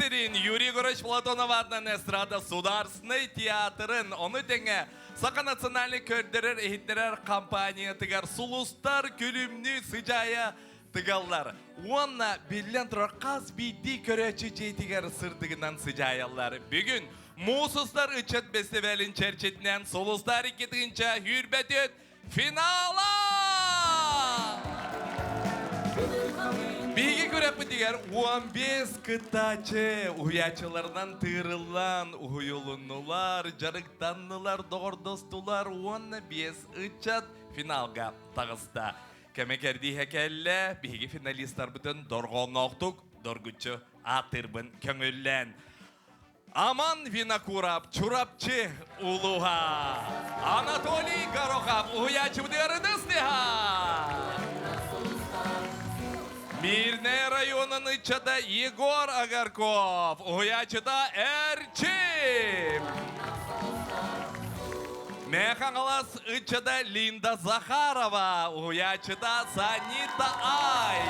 сирин Юрий Егорович Платонов аатынан эстрада Сударственный театрын, ону тэҥэ Саха национальнай көрдөрөр иһитиннэрэр компаниятыгар сулустар күлүмнүү сыдьаайа тыгаллар. Уонна биллэн турар хас биирдии көрөөччү дьиэтигэр сырдыгынан сыдьаайаллар. Бүгүн Муус устар ыччат бэстибээлин чэрчитинэн Сулустар 2024 финала! Биһиги күрэхпитигэр 15 кыттааччы уһуйааччыларынан тыырыллан уһуйулуннулар, дьарыктаннылар, доҕордостулар уонна биэс ыччат финалга таҕыста. Кэмэ кэрдииһэ кэллэ, биһиги финалистарбытын дорҕоонноохтук доргуччу ааттыырбын көҥүллээн. Аман Винокуров, Чурапчы улууһа. Анатолий Горохов, уһуйааччыбытыгар ытыс тыаһа. Мирнэй районун ыччата Егор Агарков, уһуйааччыта Эрчим. Мэхаҥалас ыччата Линда Захарова, уһуйааччыта Санита Ай.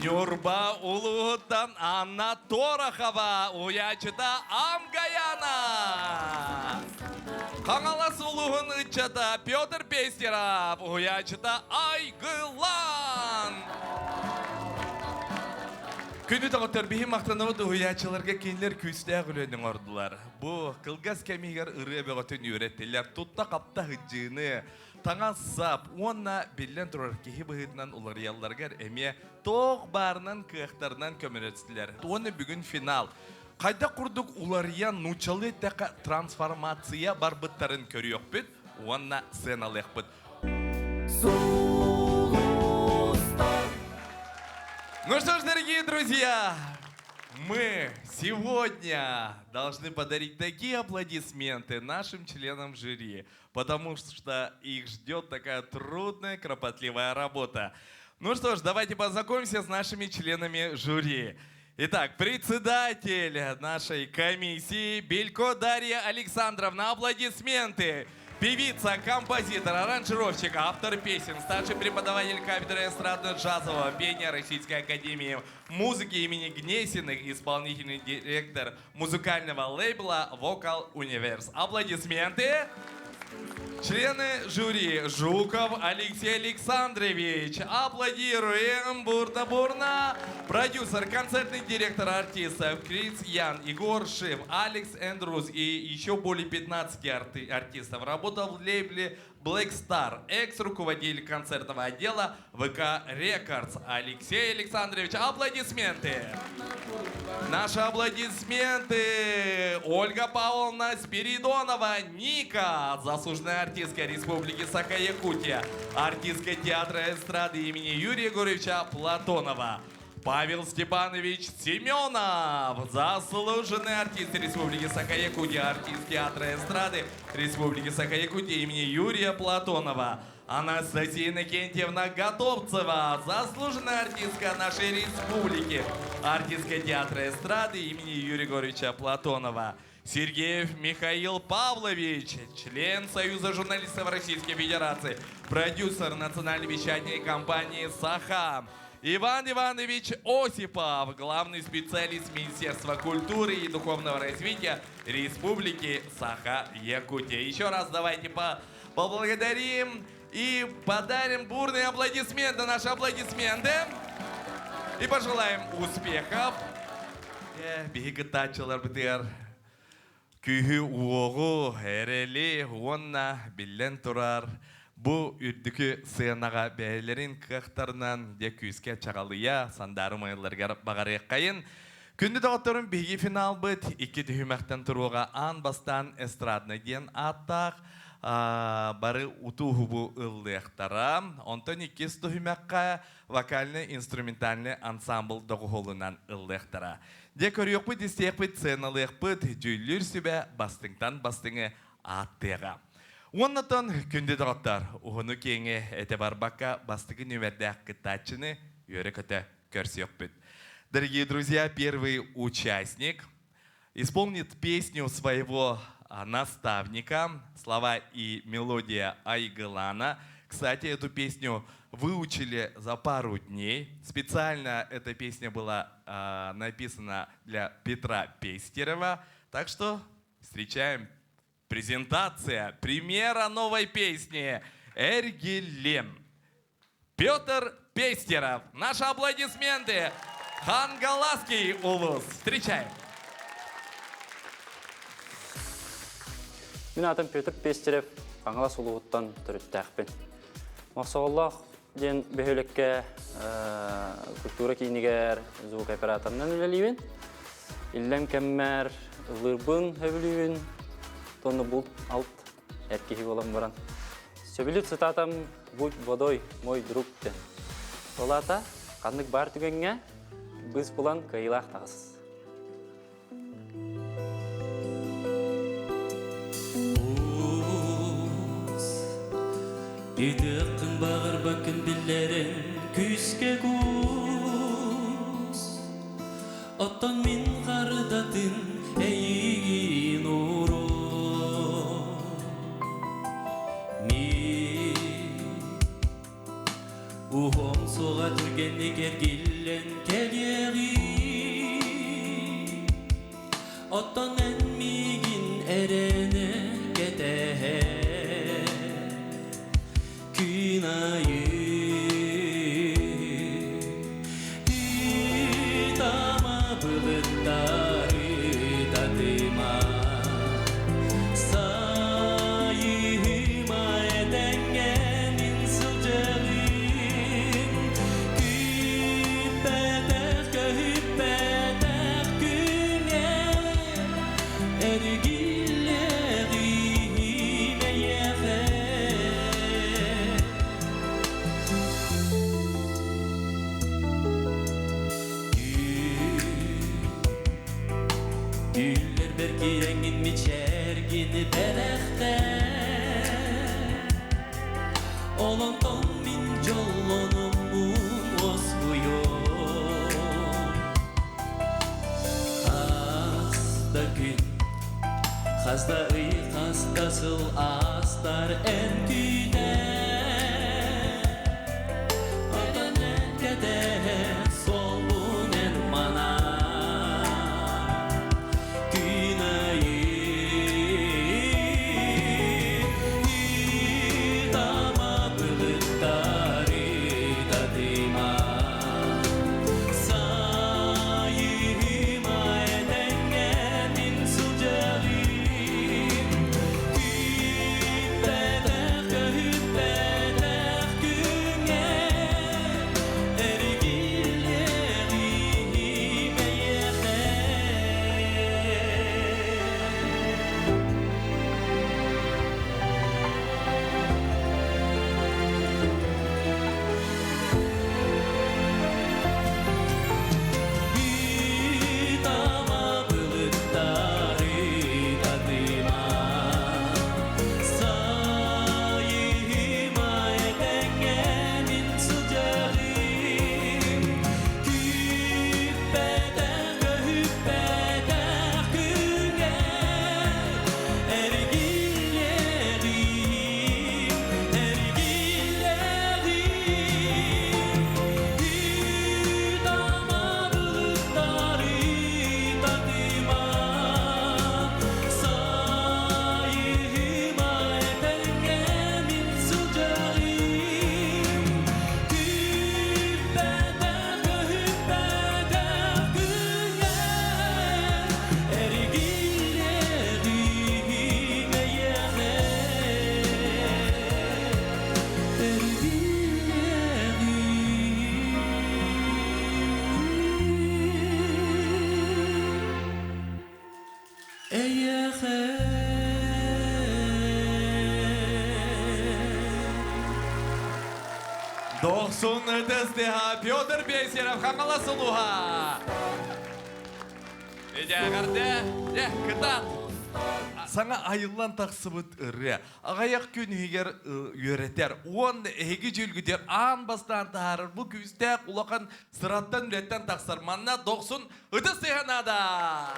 Ньурба улууһуттан Анна Торохова, уһуйааччыта Амгаяна. Хаҥалас улууһун ыччата Петр Пестеров, уһуйааччыта Айгылан. Күндү доҕоттор, биһи махтанабыт уһуйааччыларга кинилэр күүстээх үлэни оҥордулар. Бу кылгас кэмигэр ырыа бөҕөтүн үөрэттилэр, тутта-хапта сылдьыыны, таҥас-сап уонна биллэн турар киһи быһыытынан уларыйалларыгар эмиэ туох баарынан кыахтарынан көмөлөстүлэр. Уонна бүгүн финал. Хайдах курдук уларыйан нууччалыы эттэххэ трансформация барбыттарын көрүөхпүт уонна сыаналыахпыт. Ну что ж, дорогие друзья, мы сегодня должны подарить такие аплодисменты нашим членам жюри, потому что их ждет такая трудная, кропотливая работа. Ну что ж, давайте познакомимся с нашими членами жюри. Итак, председатель нашей комиссии Белько Дарья Александровна. Аплодисменты! Певица, композитор, аранжировщик, автор песен, старший преподаватель кафедры эстрадно-джазового пения Российской Академии музыки имени Гнесиных, исполнительный директор музыкального лейбла «Вокал Универс». Аплодисменты! Члены жюри Жуков Алексей Александрович. Аплодируем бурно-бурно. Продюсер, концертный директор артистов Крис Ян, Егор Шиф, Алекс Эндрус и еще более 15 арти- артистов. Работал в лейбле Black Star, экс-руководитель концертного отдела ВК Records Алексей Александрович. Аплодисменты! Наши аплодисменты! Ольга Павловна Спиридонова, Ника, заслуженная артистка Республики Саха-Якутия, артистка театра эстрады имени Юрия Егоровича Платонова. Павел Степанович Семенов, заслуженный артист Республики Саха-Якутия, артист театра эстрады Республики Саха-Якутия имени Юрия Платонова. Анастасия Иннокентьевна Готовцева, заслуженная артистка нашей республики, артистка театра эстрады имени Юрия Григорьевича Платонова. Сергеев Михаил Павлович, член Союза журналистов Российской Федерации, продюсер национальной вещательной компании «Саха». Иван Иванович Осипов, главный специалист Министерства культуры и духовного развития Республики Саха-Якутия. Еще раз давайте по поблагодарим и подарим бурные аплодисменты, наши аплодисменты. И пожелаем успехов. Биһиги кыттааччыларбытыгар күүһү-уоҕу, эрэли уонна биллэн турар бу үрдүкү сыанаҕа бэйэлэрин кыахтарынан дьэ күүскэ чаҕалыйа сандаары умайалларыгар баҕарыаххайын. Күндү доҕотторум, биһиги финалбыт икки түһүмэхтэн туруоҕа аан бастаан эстрадный диэн ааттаах бары утуу-уһубу ыллыахтара. Онтон иккис түһүмэххэ вокальнай-инструментальный ансамбль доҕуһуолунан ыллыахтара. Дьэ көрүөхпүт, истиэхпит, сыаналыахпыт, дьүүллүүр сүбэ бастыҥтан бастыҥы ааттыаҕа. Уоннатан күндү доҕоттор, уһуну-киэҥи этэ барбакка бастакы нүмердээх кыттааччыны үөрэ-көтө көрсүөхпүт. Дорогие друзья, первый участник исполнит песню своего наставника, слова и мелодия Айгылана. Кстати, эту песню выучили за пару дней. Специально эта песня была э, написана для Петра Пестерова. Так что встречаем презентация премьера новой песни «Эргилем». Петр Пестеров. Наши аплодисменты. Хангаласский улус. Встречаем. Мин аатым Петр Пестерев, Хаҥалас улууһуттан төрүттээхпин. Мохсоҕоллоох диэн бөһүөлэккэ культура киинигэр звукооператорынан үлэлиибин. Иллэҥ кэммэр ыллыырбын сөбүлүүбүн, тонну булт алт эр киһи буолан баран. Сөбүлүүр цитатам «Будь водой, мой друг» диэн. Ол аата ханнык баар түгэҥҥэ быыс булан кыайыылаах таҕыс. Итиэххин баҕарбаккын биллэрин күүскэ куус Оттон мин хардатын эйигин ууру Мин Уһуом суоҕа түргэнник эргиллэн кэлиэҕим Оттон эн миигин эрэнэ кэтэһэр Күн айы Ытама былыттары татыма Сайыма этэҥҥэ мин сылдьарым Күүппэтэх көһүппэтэх күҥҥэ Эргиллэҕим эйиэхэ. Түүллэрбэр киирэҥҥин мичээргин бэлэхтээ Ол онтон мин дьоллонуммун уоскуйуом Хас да күн, хас да ый, хас да сыл аастар эн күүтэн Отон кэтэһэр суолбун эн манаа Күн айы Ытама былыттары татыма Сайыма этэҥҥэ мин сылдьарым Күүппэтэх көһүппэтэх күҥҥэ Эргиллиэҕим эйиэхэ. Ытама былыттары татыма Сайыма этэҥҥэ мин сылдьарым Күүппэтэх көһүппэтэх күҥҥэ Эргиллэҕим, эргиллэҕим Ытама былыттары татыма Сайыма этэҥҥэ мин сылдьарым Күүппэтэх көһүппэтэх күҥҥэ Эргиллэҕим эйиэхэ Эйиэхэ Дохсун ытыс тыаһа Петр Пестеров Хаҥалас улууһа. Эдьээҕэрдэ, дьэ, кытаат. Саҥа айыллан тахсыбыт ырыа аҕыйах күн иһигэр үөрэтэр уонна эһиги дьүүлгүтүгэр аан бастаан таһаарар бу күүстээх улахан сыраттан үлэттэн тахсар манна дохсун ытыс тыаһа наада.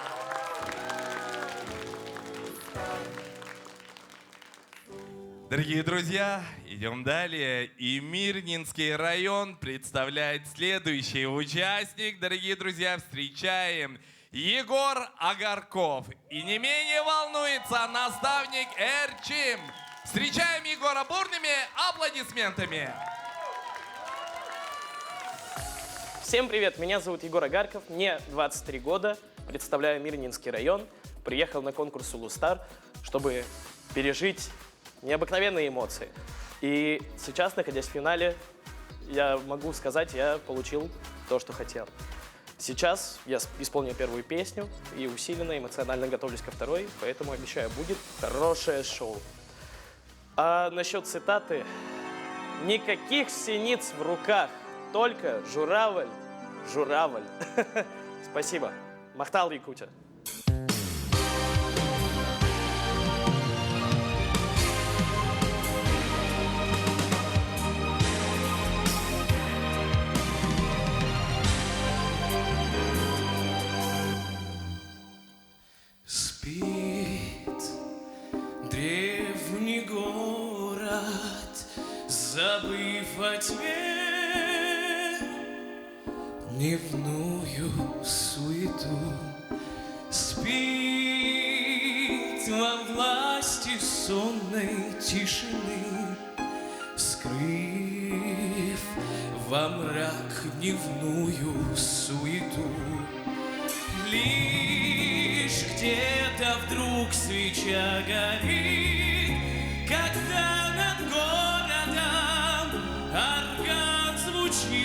Дорогие друзья, идем далее. И Мирнинский район представляет следующий участник. Дорогие друзья, встречаем Егор Огарков. И не менее волнуется наставник Эрчим. Встречаем Егора бурными аплодисментами. Всем привет, меня зовут Егор Огарков, мне 23 года, представляю Мирнинский район, приехал на конкурс Улустар, чтобы пережить необыкновенные эмоции. И сейчас, находясь в финале, я могу сказать, я получил то, что хотел. Сейчас я исполню первую песню и усиленно эмоционально готовлюсь ко второй, поэтому обещаю, будет хорошее шоу. А насчет цитаты. Никаких синиц в руках, только журавль, журавль. Спасибо. Махтал, Якутия. Спит древний город, забыв о тьме, дневную суету. Спит во власти сонной тишины, скрыв во мрак дневную суету. Лишь где-то вдруг свеча горит, когда над городом орган звучит.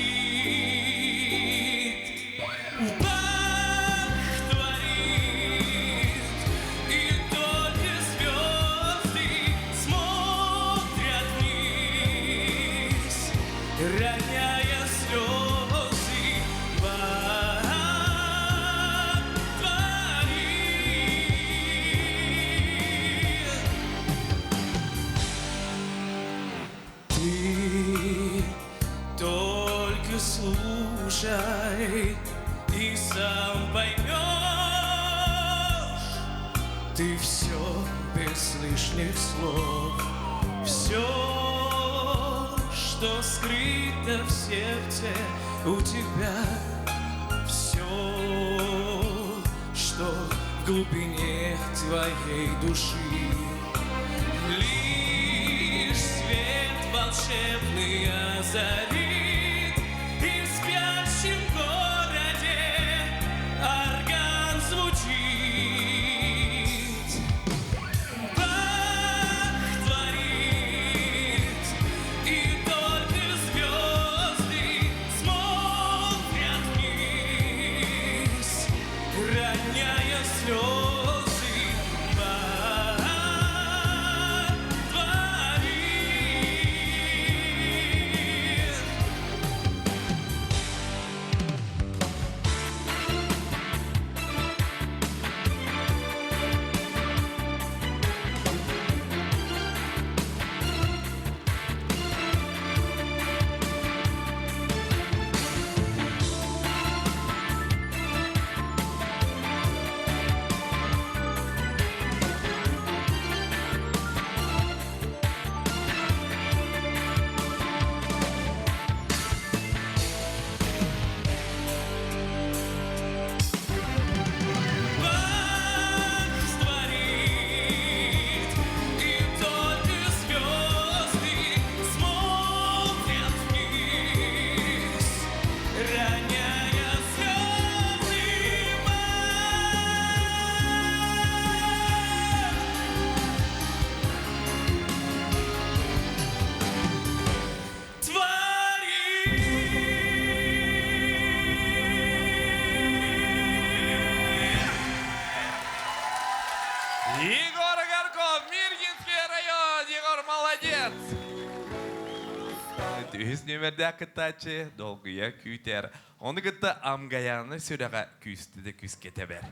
Бах творит, и только звезды смотрят вниз, роняя слезы. Бах творит. Ты только слушай и сам поймешь, ты все без лишних слов, все, что скрыто в сердце у тебя, все, что в глубине твоей души. Лишь свет волшебный озарит, и в спящем городе орган звучит. Бах творит, и только звезды смотрят вниз, роняя слезы. Бах творит. Бах творит, и только звезды смотрят вниз, роняя слезы. Бах творит. Егор Огарков, Мирнинский район. Егор, молодец. Үһүс нүөмэрдээх кыттааччы долгуйа күүтэр. Ону кытта Амгаяны сүрэҕэ күүстэ да күүскэ тэбэр.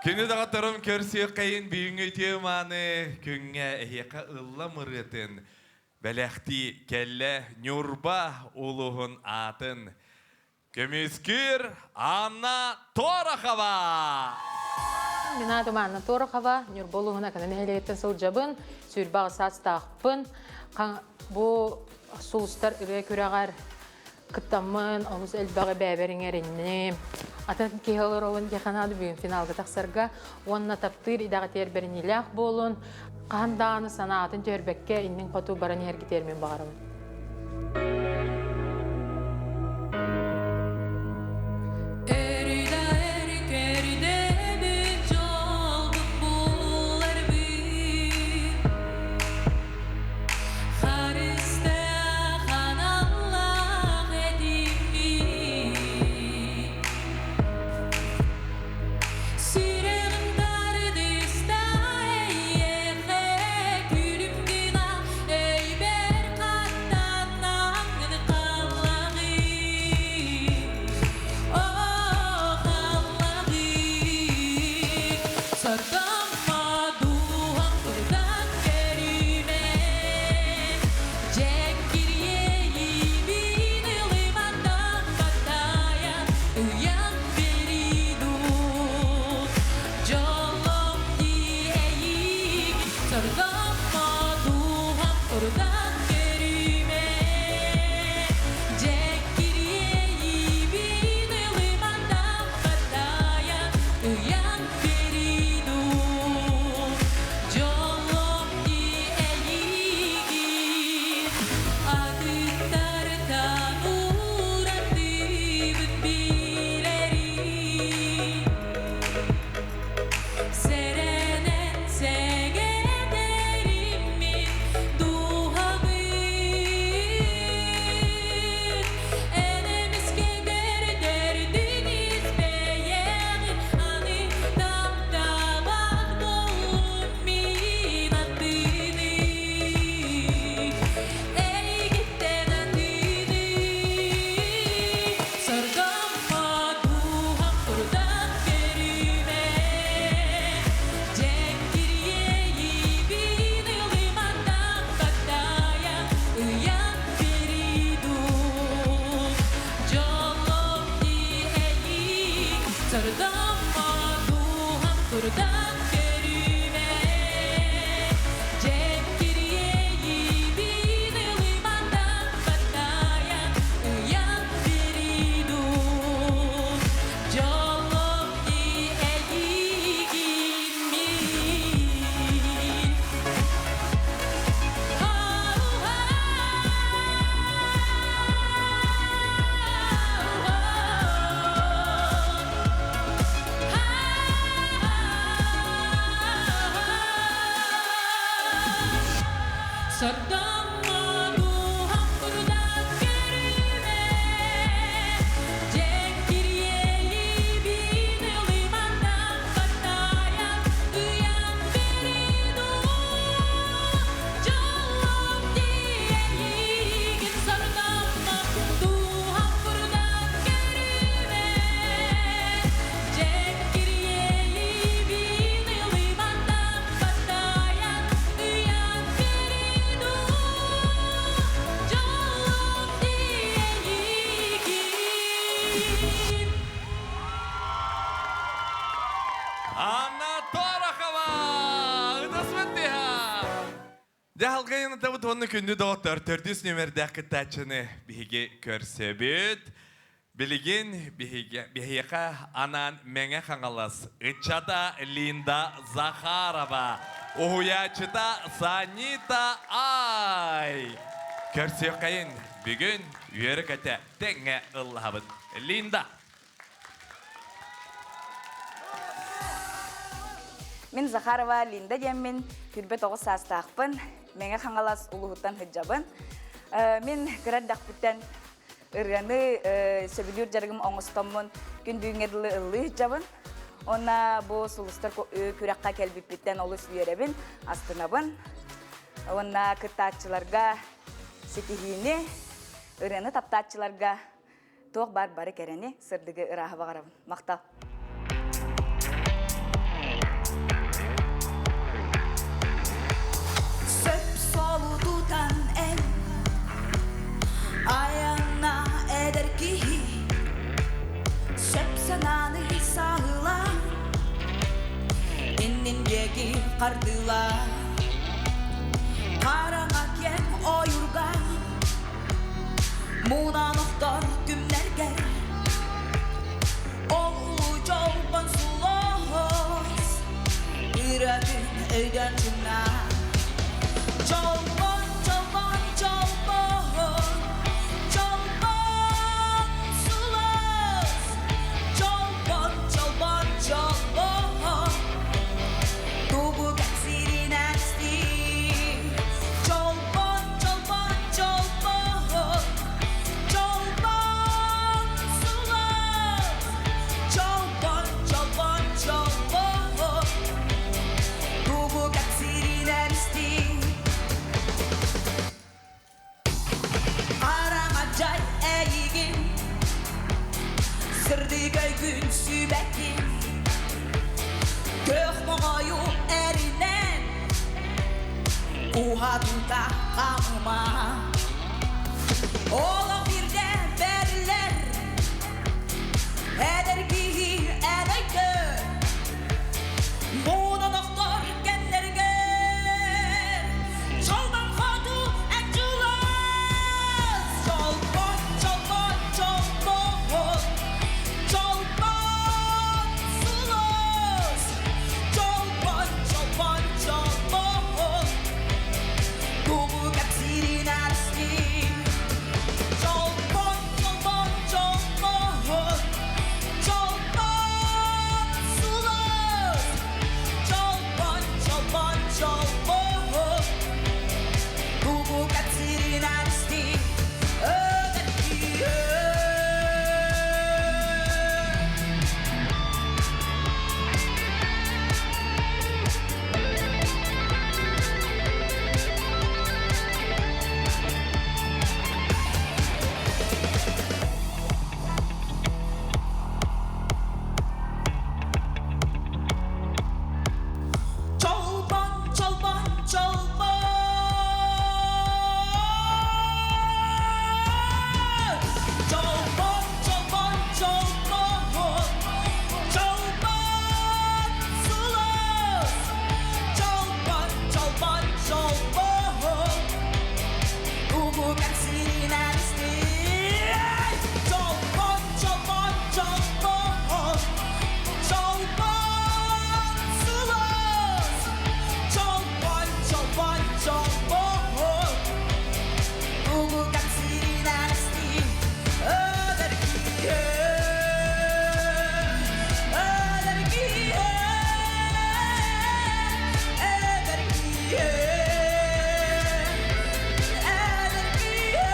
Күндү доҕотторум көрсүөххэйин бүгүҥҥү үтүө мааны күҥҥэ эһиэхэ ыллам ырыатын бэлэхтии кэллэ Ньурба улууһун аатын көмүскүүр Анна Торохова! Мин аатым Анна Торохова, Ньурба улууһун Акана нэһилиэгиттэн сылдьабын, сүүрбэ аҕыс саастаахпын. Бу Сулустар ырыа күрэҕэр кыттаммын, олус элбэҕи бэйэбэр иҥэринним. Атын киһи олоробун диэххэ наада бүгүн финалга тахсарга уонна таптыыр идэҕитигэр бэриниилээх буолун, хаһан даҕаны санаатын түһэрбэккэ иннин хоту баран иһэргитигэр мин баҕарабын. Сүрэҕим тардыста эйиэхэ күлүм гына өйбөр хаттанаҥҥын халлаҕый Оо, халлаҕый Сордомо дууһам турдан көрүмэ Дьэҥкириэйиибин ылымантан баттайан ыйан беридут Дьоллом дии эйиигин сордомо дууһам турдан көрүмэ Дьэҥкириэйиибин ылымантан баттайан ыйан беридут Дьоллом дии эйиигин атыттартан уратыбын билэрим Сэрэнэн сэгэдэрим мин дууһабын Эн эмискэ көрдөрдүн испэйэҕин аны таптаабат буоллум мин аттыны Эйигиттэн атыны Сордоммо дууһам турдан көрүмэ Дьэҥкириэйиибин ылымантан баттайан ыйан беридум Дьоллом дии эйииг сордоммо дууһам турдан көрүмэ Дьэҥкириэйиибин ылымантан баттайан ыйан беридум Дьоллом дии эйиигин мин Сордоҥҥо дууһам курдат көрүмэ, Дьэҥкириэйиибин ылымантан баттайан ыйан беридум Дьоллом диэйигин сордоҥҥо дууһам курдат көрүмэ, Дьэҥкириэйиибин ылымантан баттайан ыйан беридум Дьоллом диэйигин. Анна Торохова! Ытыс Дьаһалгайын табыт уонна күндү доҕоттор, төрдүс нүөмэрдээх кыттааччыны биһиги көрсөбүт. Билигин биһиэхэ анаан Мэҥэ Хаҥалас ыччата Линда Захарова, уһуйааччыта Санита Ай. Көрсүөххэйин бүгүн үөрэ-көтө тэҥҥэ ыллаһабыт. Линда. Мин Захарова Линда диэммин, 29 саастаахпын, Мэҥэ Хаҥалас улууһуттан сылдьабын. Мин кыра эрдэхпиттэн ырыаны сөбүлүүр дьарыгым оҥостоммун күн бүгүҥҥэ дылы ыллыы сылдьабын. Уонна бу Сулустар күрэххэ кэлбиппиттэн олус үөрэбин, астынабын. Уонна кыттааччыларга ситиһиини, ырыаны таптааччыларга туох баар бары кэрэни, сырдыгы ырааһы баҕарабын. Махтал. Сөп солутутан эн айанна эдэр киһи сөп санааны саһылаан. Хараҥа киэҥ ойуурга Муунан охтор күннэргэр Ол улуу чолбон сулус Ырыатын өйдөөн чуҥнаа Чолбон, чолбон, чолбон Чолбон сулус Чолбон, чолбон, чолбон Тугу кэпсиирин истиий Чолбон, чолбон, чолбон Чолбон сулус Чолбон, чолбон, чолбон Тугу кэпсиирин истиий Хараҥа дьай эйигин Сырдык өйгүн сүбэтин Күөх моҕойу эринэн Уһатыыта хаамыма Олох биирдэ бэриллэр Эдэр киһи эн өйдөр Муунан охтор кэмнэргэр Чолбон хоту эн дьулус Чолбон, чолбон, чолбон Чолбон сулус Чолбон, чолбон, чолбон Тугу кэпсиирин истиий Чолбон, чолбон, чолбон Чолбон сулус Чолбон, чолбон, чолбон Тугу кэпсиирин истиий Эдэр киһи Чолбон, чолбон, чолбон Чолбон, чолбон, чолбон Чолбон сулус Чолбон, чолбон, чолбон Тугу кэпсиирин истиий Чолбон, чолбон, чолбон Чолбон сулус Чолбон, чолбон, чолбон Тугу кэпсиирин истиий Эдэр киһи Эдэр киһи Эдэр киһи Эдэр киһи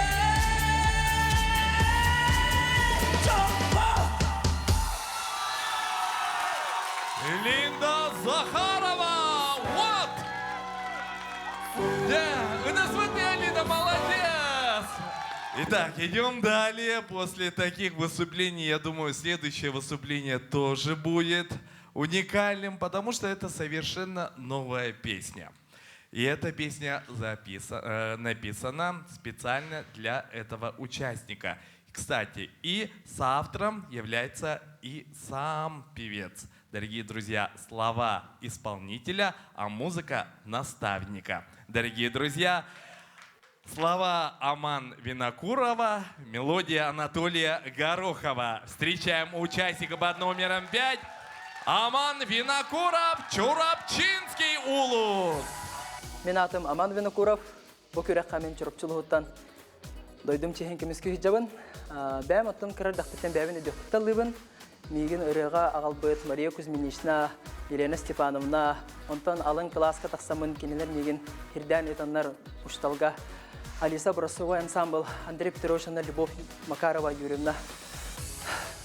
Чолбон Линда Захарова! Вот! Да, у нас вот Лида, молодец! Итак, идем далее. После таких выступлений, я думаю, следующее выступление тоже будет уникальным, потому что это совершенно новая песня. И эта песня написана специально для этого участника. Кстати, и соавтором является и сам певец. Дорогие друзья, слова исполнителя, а музыка наставника. Дорогие друзья, слова Аман Винокурова, мелодия Анатолия Горохова. Встречаем участника под номером 5. Аман Винокуров, Чурапчинский улус. Мин аатым Аман Винокуров, бу күрэххэ мин Чурапчы улууһуттан дойдум чиэһин көмүскүү сылдьабын. Бэйэм оттон кыра эрдэхпиттэн бэйэбин өйдүөхпүттэн ыллыыбын. Миигин ырыаҕа аҕалбыт Мария Кузьминична, Елена Степановна, онтон алын кылааска тахсаммын кинилэр миигин сирдээн ыытаннар учууталга Алиса образцовай ансамбл Андрей Петрович уонна Любовь Макарова Юрьевна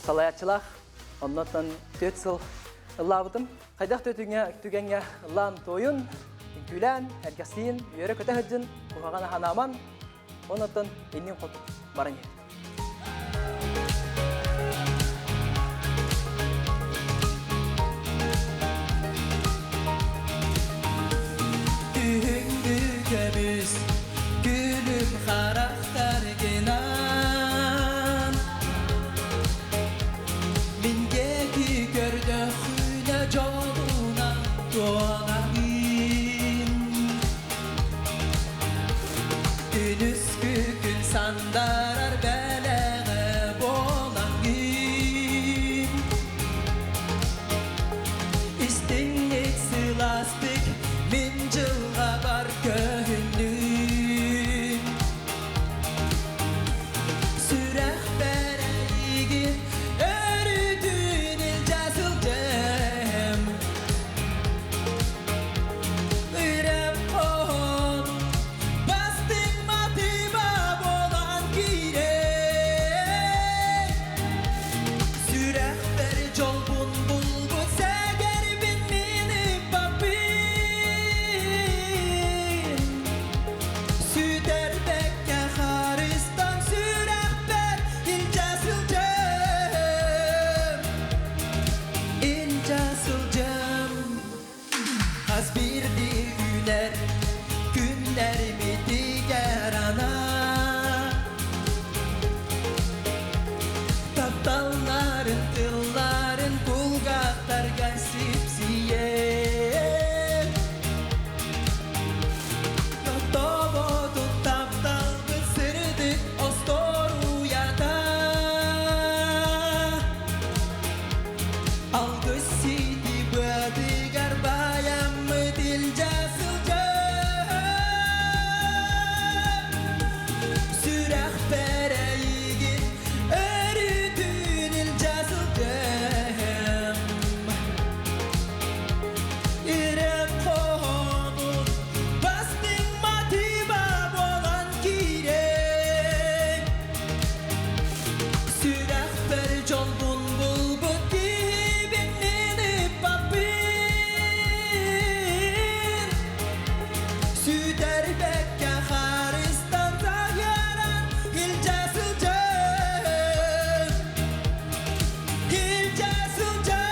салайааччылаах. Оннуттан 4 сыл ыллаабытым. Хайдах түгэҥҥэ түгэҥҥэ ыллаан туойун, үҥкүүлээн, сэргэхсийин, үөрэ-көтө сылдьын, куһаҕаны санааман, оннуттан иннин хоту баран иһэр. Күһүҥҥү көмүс күлүм харахтаргынан Мин диэки көрдөххүнэ дьолунан туолаҕын. Үүнэр күннэрбитигэр анаан Тапталларын тылларын кулгаахтарга сипсийэн Тохтоботун тапталбыт сырдык остуоруйата Алгыс сити быатыгар баайаммыт илдьэ сылдьан Сүрэхпэр эйигин өрүүтүн илдьэ сылдьыам Ирэм хоһоонун бастыҥ матыыба буолан киирэн Сүрэхпэр дьолбун булбут киһибин мин ыппаппын Сүтэрбэккэ харыстан саһыаран илдьэ сылдьан Илдьэ сылдьан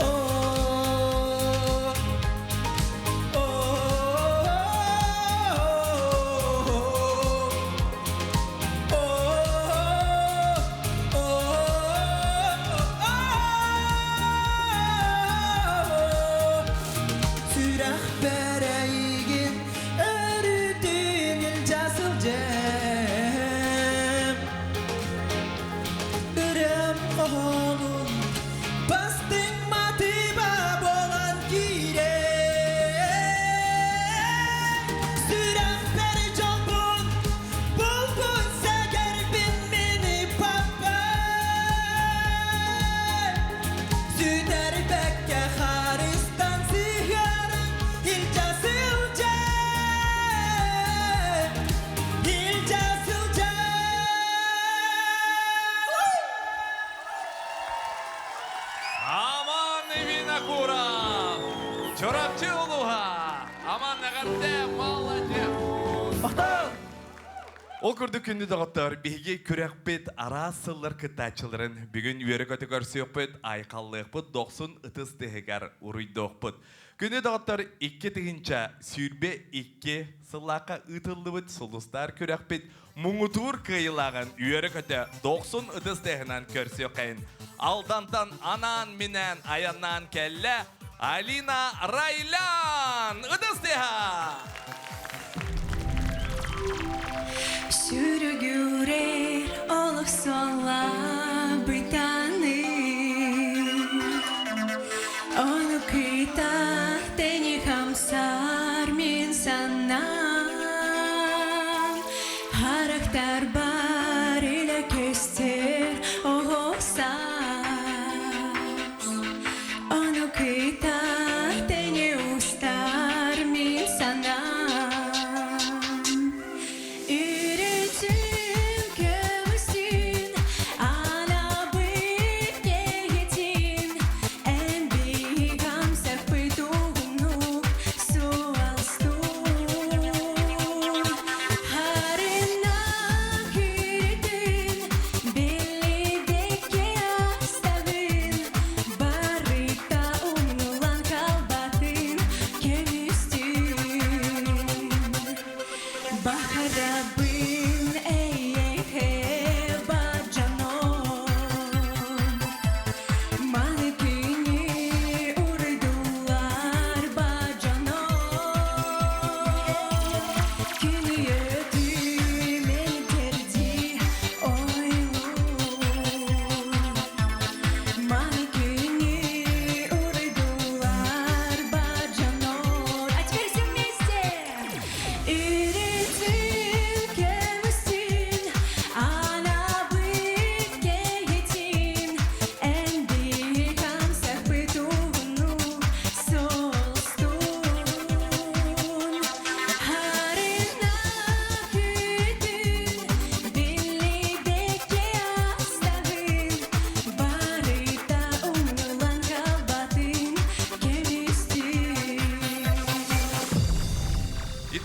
Oh, oh, oh, oh, Сүрэхпэр эйигин өрүүтүн илдьэ сылдьыам Ырыам хоһоонун бастыҥ матыыба буолан киирэн Сүрэхпэр дьолбун булбут сэгэрбин мин ыыппаппын Сүтэрбэккэ харыстан сыһыаран илдьэ сылдьан Илдьэ сылдьан Аман Винокуров! Чурапчы улууһа! Аман эҕэрдэ, молодец! Махтал! Ол курдук күндү доҕоттор, биһиги күрэхпит араас сыллар кыттааччыларын бүгүн үөрэ-көтө көрсүөхпүт, айхаллыахпыт, дохсун ытыс тыаһыгар уруйдуохпут. Күндү доҕоттор, 2022 сыллаахха ыытыллыбыт Сулустар күрэхпит муҥутуур кыайыылааҕын үөрэ-көтө дохсун ытыс тыаһынан көрсүөххэйин. Алдантан анаан-минээн айаннаан кэллэ Алина Райлян! Ытыс тыаһа! Сүрүгүрэр олох суола бытааны Ону кыта тэни хамсар мин санаам Харахтар бар илэ көстөр оҕо саас Ону кыта тэни устар мин санаам Үрүтүн көмүсүн анабыт киһитин Эн биһик амсаппыт уһуннук суолстуун Харына күрүтүн биллибэккэ астабын Барыта умнулан хаалбатын көмүстүүн Баҕарабын эйиэхэ баджаном Маны күнү уруйдуулар баджаном Күнү өтү мэлгэрди ойлуур Маны күнү уруйдуулар баджанор А теперь все вместе! Үрүтүн.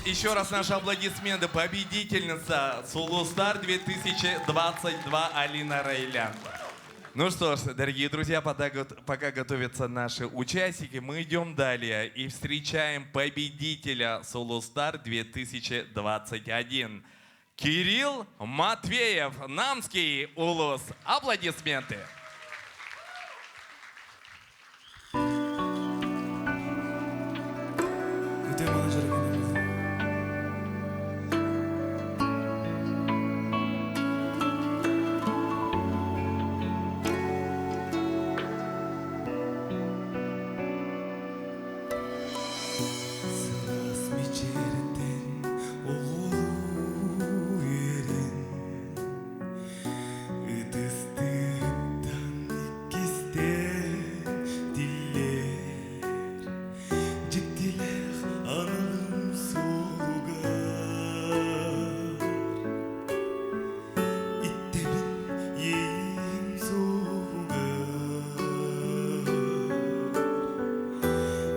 Еще раз наши аплодисменты. Победительница Сулустар 2022 Алина Райлян. Ну что ж, дорогие друзья, пока готовятся наши участники, мы идем далее и встречаем победителя Сулустар 2021. Кирилл Матвеев, Намский Улус. Аплодисменты. Сылаас мичээртэн оҕолуу үөрэн, Ытыстыттан иккистээн тиллэр, Дьиктилээх аналым суолугар Иттэбин иэйиим суоҕугар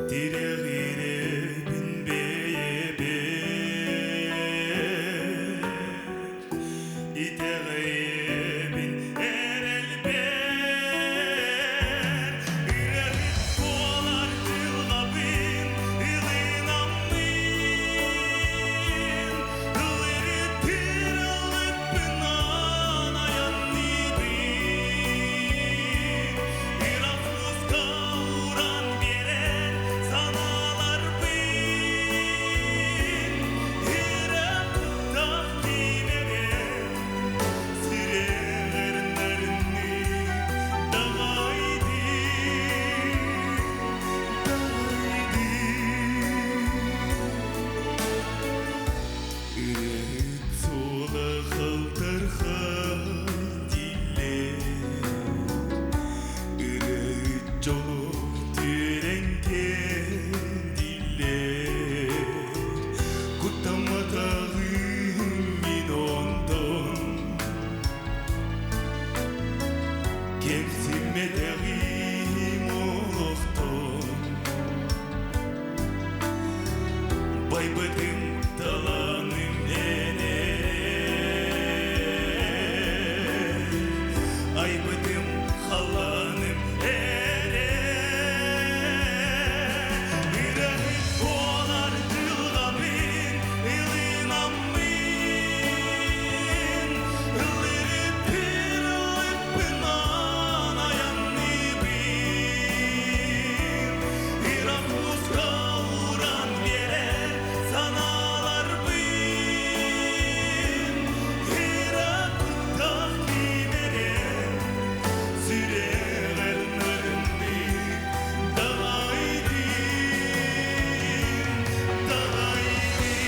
Тирэҕирэбин бэйэбэр, Итэҕэйэбин эрэлбэр. Ырыаһыт буолар дьылҕабын ылынаммын, Ылырыттыр алыппынан айанныыбын. Ыраах муска уран биэрэр санааларбын, Ыраах кимэрэр сүрэҕэр нарынныы даҕайдыы, даҕайдыы. Ырыаһыт суола халтархай дииллэр, Ырыаһыт дьоло түөрэн дииллэр. Куттамматаҕым мин онтон, Кэмсиммэтэҕим олохтон. Байбытым талааным эн эрэ, Айбытым халлааным эн эрэ. Ырыаһыт буолар дьылҕабын ылынаммын, Ыллырыттыр алыппынан айанныыбын. Ыраах муска уран биэрэр санааларбын, Ыраах куттах кимэрэр сүрэҕэр нарынныы даҕайдыы, даҕайдыы.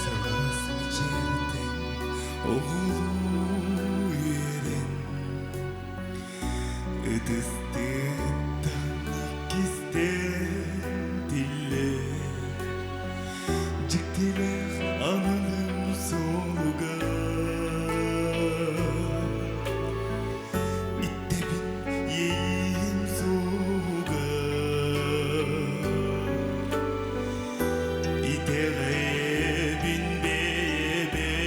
Сылаас мичээртэн оҕолуу үөрэн, Ытыстыттан иккистээн тиллэр, Дьиктилээх аналым суолугар Иттэбин иэйиим суоҕугар Итэҕэйэбин бэйэбэр.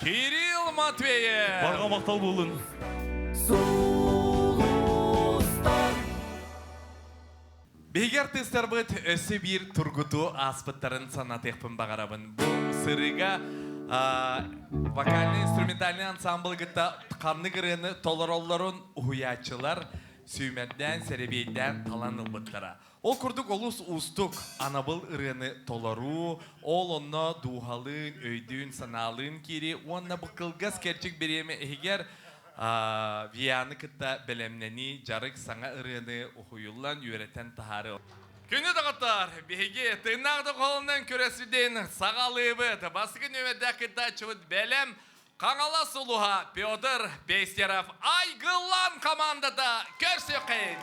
Кирилл Матвеев! Барҕа махтал буоллун! Биһиги артыыстарбыт өссө биир тургутуу ааспыттарын санатыахпын баҕарабын. Бу сырыыга вокальнай-инструментальнай ансамблы кытта ханнык ырыаны толороллорун уһуйааччылар сүүмэрдээн, сэрэбиэйдээн талан ылбыттара. Ол курдук олус уустук анабыл ырыаны толоруу, ол онно дууһалыын, өйдүүн, санаалыын киирии уонна бу кылгас кэрчик бириэмэ иһигэр Вианы кытта бэлэмнэнии, дьарык саҥа ырыаны уһуйуллан үөрэтэн таһаарыы. Күнү доҕоттоор, биһиги тыыннаах да холонон күрэсүдин саҕалыыбыт. Бастакы нүөмэрдээх кыттааччыбыт бэлэм Хаҥалас улуһа Петр Пестеров Айгыллан командата көрсүөххэйин!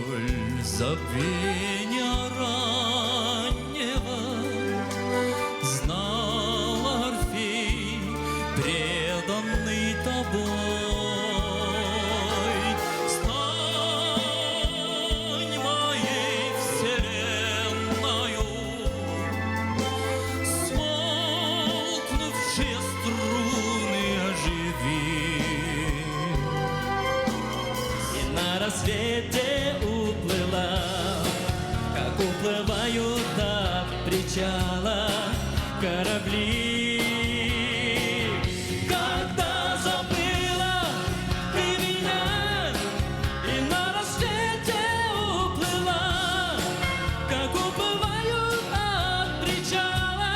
Боль забвения раннего Знал Орфей, преданный тобой. Стань моей вселенною, Смолкнувшие струны оживи. И на рассвете уплыла, как уплывают от причала корабли. Когда забыла ты меня и на рассвете уплыла, как уплывают от причала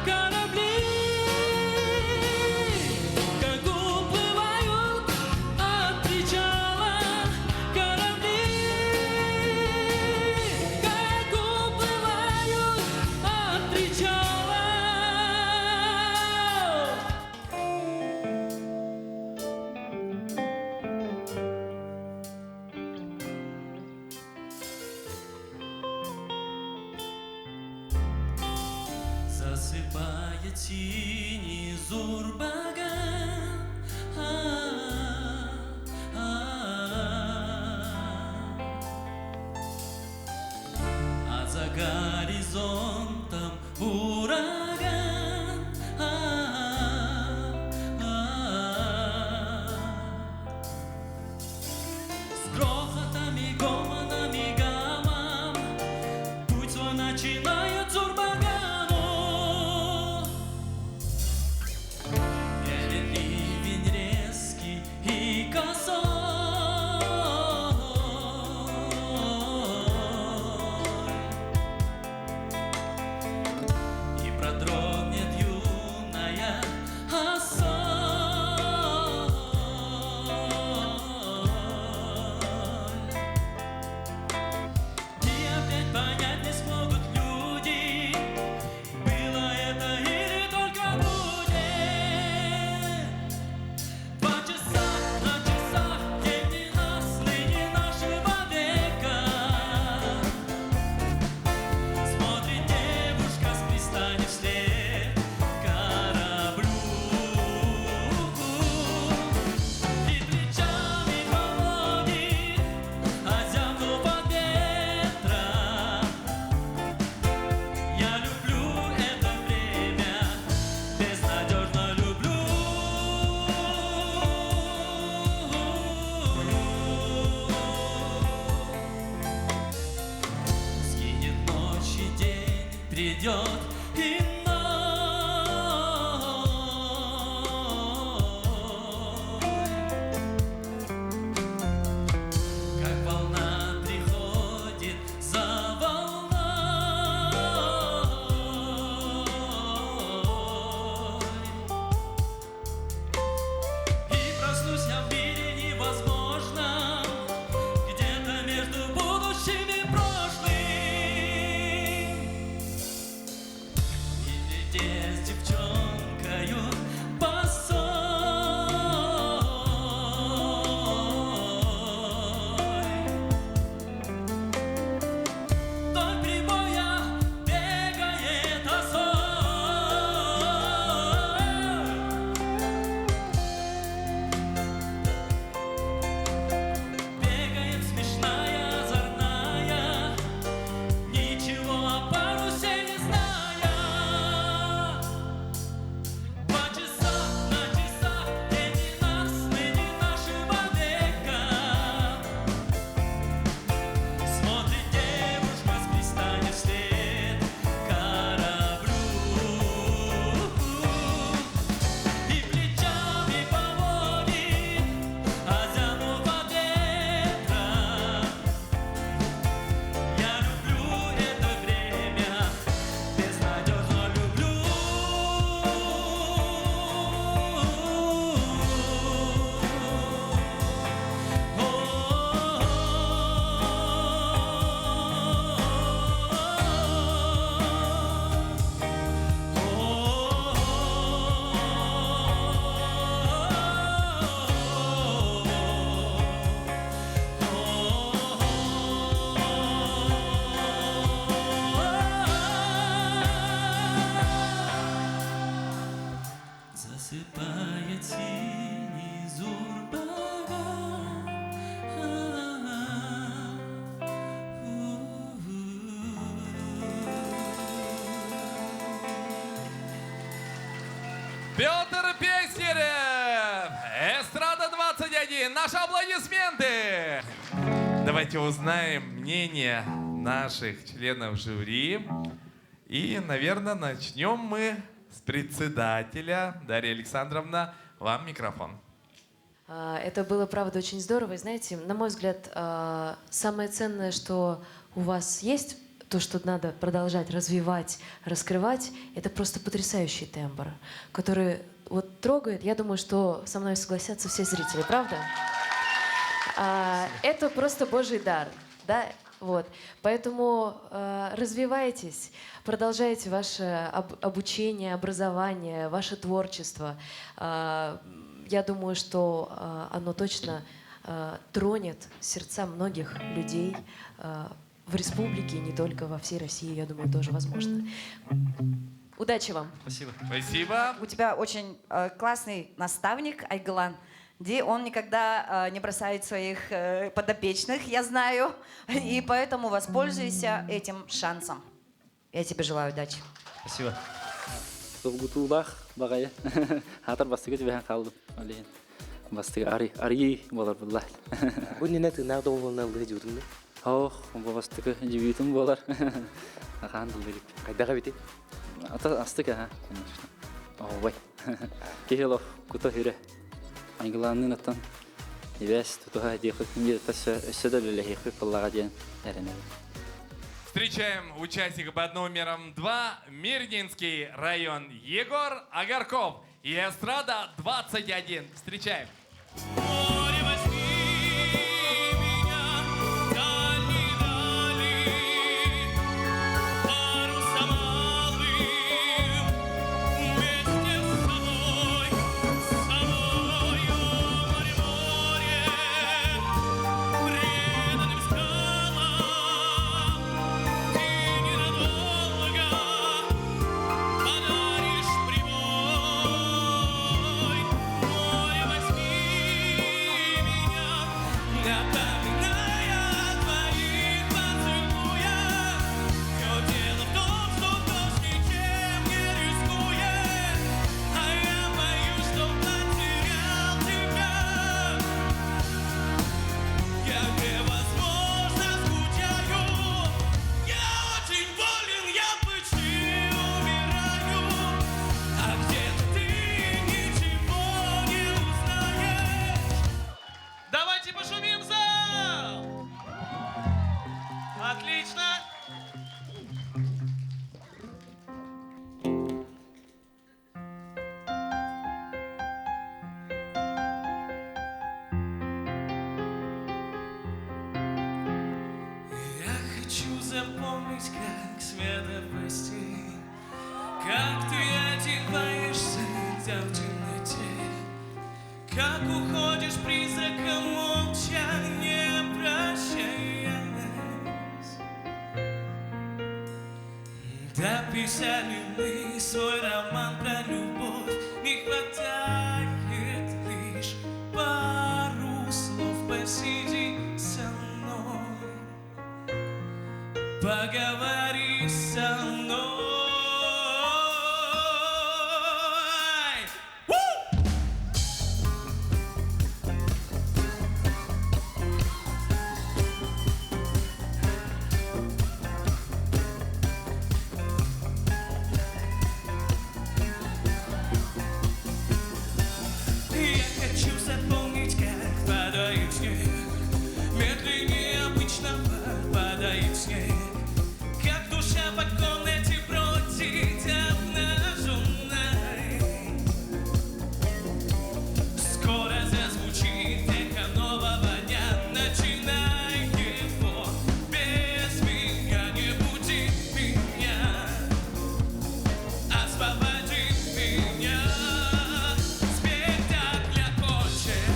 корабли, как уплывают от причала корабли, как уплывают от причала. Засыпает синий Зурбаган. А, а, а за горизонтом ураган. А, а, С грохотом и гомоном и гамом Путь свой начинает Зурбагану. Едет ливень резкий и косой. Петр Пестерев! Эстрада 21. Наши аплодисменты! Давайте узнаем мнение наших членов жюри. И, наверное, начнем мы с председателя. Дарья Александровна, вам микрофон. Это было, правда, очень здорово. И знаете, на мой взгляд, самое ценное, что у вас есть, то, что надо продолжать развивать, раскрывать, это просто потрясающий тембр, который вот трогает. Я думаю, что со мной согласятся все зрители, правда? Это просто божий дар, да? Вот. Поэтому развивайтесь, продолжайте ваше обучение, образование, ваше творчество. Я думаю, что оно точно тронет сердца многих людей в республике, и не только во всей России, я думаю, тоже возможно. Удачи вам! Спасибо. Спасибо. У тебя очень классный наставник Айгылан, где он никогда не бросает своих подопечных, я знаю, и поэтому воспользуйся этим шансом. Я тебе желаю удачи. Спасибо. Долгутуулаах баҕайы. Хатар бастакы түбэһэн хааллым. Ол иһин бастакы арыйыы буолар буолла. Бу иннинэ тыыннаах доҕуһуолунан ыллыы сылдьыбытыҥ дуо? Ох, бу бастакы дебютум буолар. Хаһан да ыллыы Хайдах эбитий? Ата астык аха, конечно. Оһуобай. Киһи олох кута сүрэ. Айгылаанныын оттон ибээс тутуһа диэххит өссө да үлэлэһиэхпит буоллаҕа диэн эрэнэбин. Встречаем участника под номером 2, Мирнинский район, Егор Агарков и Эстрада 21. Встречаем. Море, возьми меня в дальние дали, парусом алым, вместе с собой, с собою, море, море, преданным скалам, ты ненадолго подаришь прибой. Море, возьми меня, напоминая о твоих поцелуях. Все дело в том, что дождь ничем не рискует, а я боюсь, что потерял тебя. Я невозможно скучаю, я очень болен, я почти умираю, а где-то ты ничего не узнаешь. Давайте пошумим, зал! Отлично! Я хочу запомнить, как свет опустить, как ты одеваешься там в темноте, как уходишь призраком молча, не прощаясь. Дописали мы свой роман про любовь, не хватает лишь пару слов. Посиди со мной, поговори со мной. Ву! Я хочу запомнить, как падает снег, медленнее обычного падает снег, как душа по комнате бродит обнаженной. Скоро зазвучит эхо нового дня, начинай его без меня, не буди меня, освободи меня. Спектакль окончен,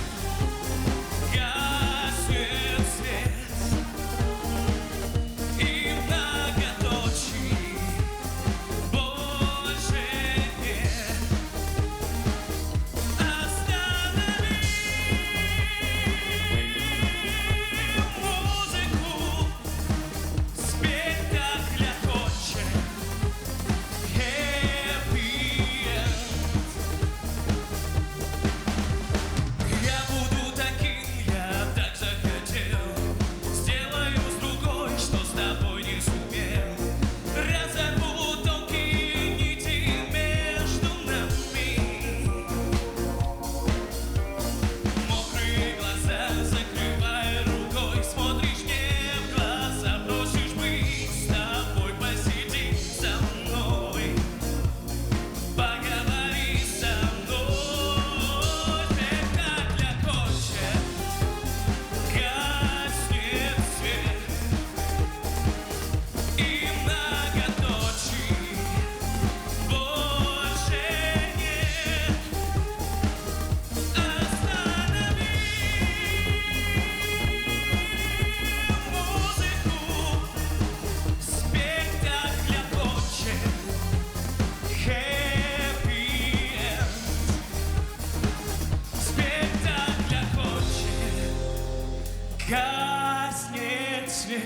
Гаснет свет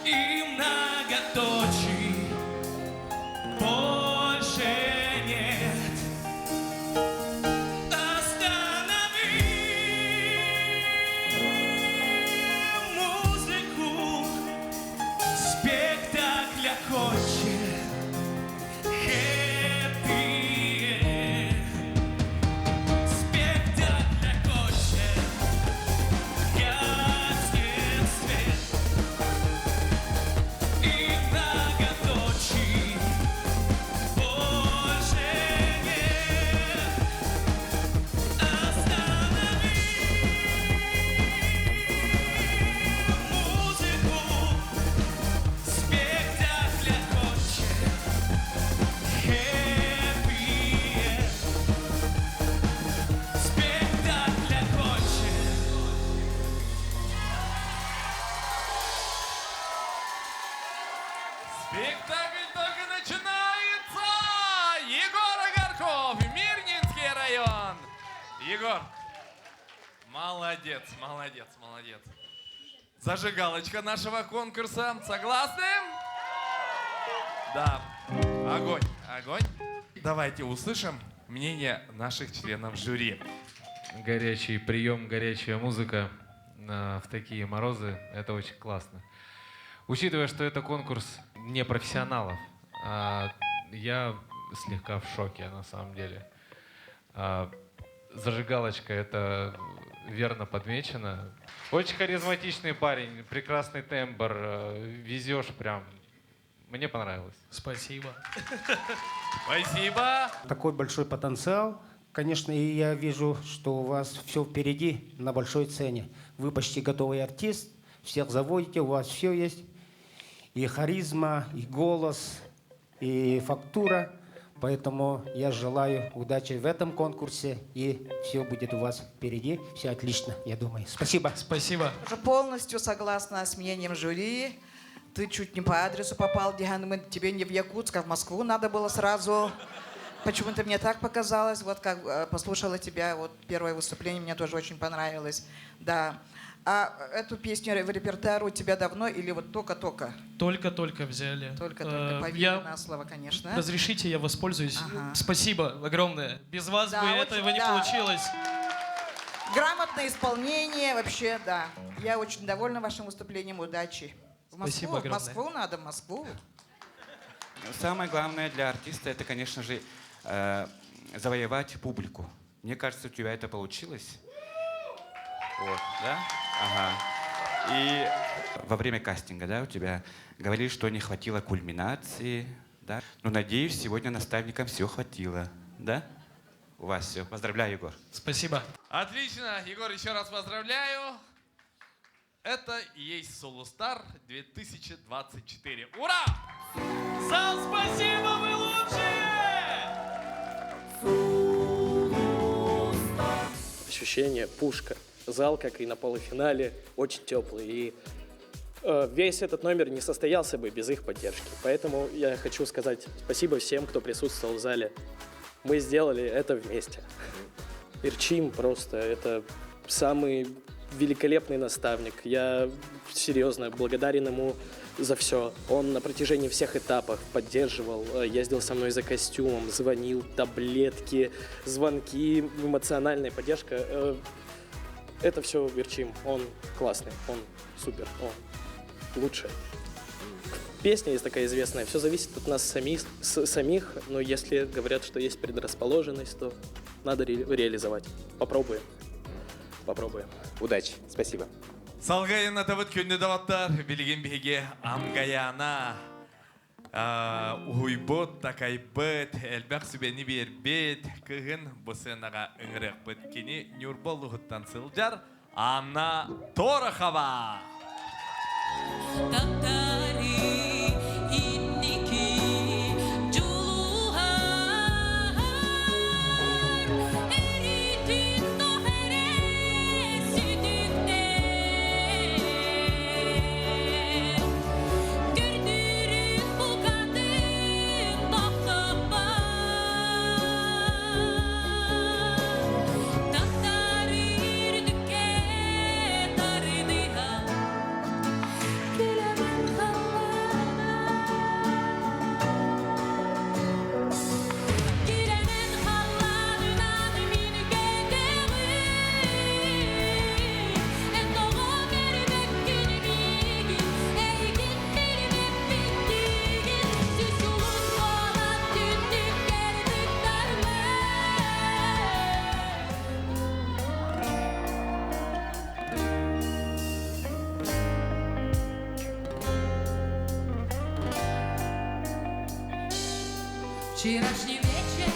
и многоточий больше нет. Останови музыку, спектакль окончен. Хэппи-энд. Спектакль окончен. Гаснет свет и многоточий больше нет. Останови музыку, спектакль окончен. Хэппи-энд. Спектакль окончен. Спектакль только начинается! Егор Огарков, Мирнинский район. Егор, молодец, молодец, молодец. Зажигалочка нашего конкурса. Согласны? Да. Огонь, огонь. Давайте услышим мнение наших членов жюри. Горячий прием, горячая музыка в такие морозы – это очень классно. Учитывая, что это конкурс не профессионалов, я слегка в шоке на самом деле. Зажигалочка – это верно подмечено. Очень харизматичный парень, прекрасный тембр, везешь прям. Мне понравилось. Спасибо. Спасибо. Такой большой потенциал. Конечно, и я вижу, что у вас все впереди на большой сцене. Вы почти готовый артист, всех заводите, у вас все есть. И харизма, и голос, и фактура. Поэтому я желаю удачи в этом конкурсе, и все будет у вас впереди. Все отлично, я думаю. Спасибо. Спасибо. Уже полностью согласна с мнением жюри. Ты чуть не по адресу попал, Диана. Мы тебе не в Якутск, а в Москву надо было сразу. Почему-то мне так показалось. Вот как послушала тебя, вот первое выступление мне тоже очень понравилось. Да. А эту песню в репертуар у тебя давно или вот только-только? Только-только взяли. Только-только. Поверили на слово, конечно. Разрешите, я воспользуюсь. Ага. Спасибо огромное. Без вас Да, бы очень, этого не да. получилось. Грамотное исполнение вообще, да. Я очень довольна вашим выступлением. Удачи. В Москву, Спасибо в огромное. Москву надо, в Москву. Самое главное для артиста это, конечно же, завоевать публику. Мне кажется, у тебя это получилось. Вот, да? Ага. И во время кастинга, да, у тебя говорили, что не хватило кульминации, да? Но надеюсь, сегодня наставникам все хватило, да? У вас все. Поздравляю, Егор. Спасибо. Отлично, Егор, еще раз поздравляю. Это и есть Сулустар 2024. Ура! Зал, спасибо, вы лучшие! Ощущение пушка. Зал, как и на полуфинале, очень теплый. И весь этот номер не состоялся бы без их поддержки. Поэтому я хочу сказать спасибо всем, кто присутствовал в зале. Мы сделали это вместе. Ирчим просто это самый великолепный наставник. Я серьезно благодарен ему за все. Он на протяжении всех этапов поддерживал, ездил со мной за костюмом, звонил, таблетки, звонки, эмоциональная поддержка. Это все Верчим. Он классный, он супер, он лучший. Песня есть такая известная. Все зависит от нас самих, самих, но если говорят, что есть предрасположенность, то надо реализовать. Попробуем. Попробуем. Удачи. Спасибо. Салгайын атабыт күнді даваттар, билигин биһиги Амгаяна уһуйбут, такайбыт, элбэх сүбэни биэрбит, кыһын бу сыанаҕа ыҥырыахпыт кини Ньурба улууһуттан сылдьар Анна Торохова. Таптары инники дьулуһар Эритин тохере сүтүктэр Көрдүрүк букатын тохтоппот Таптары үрдүккэ. Вчерашний вечер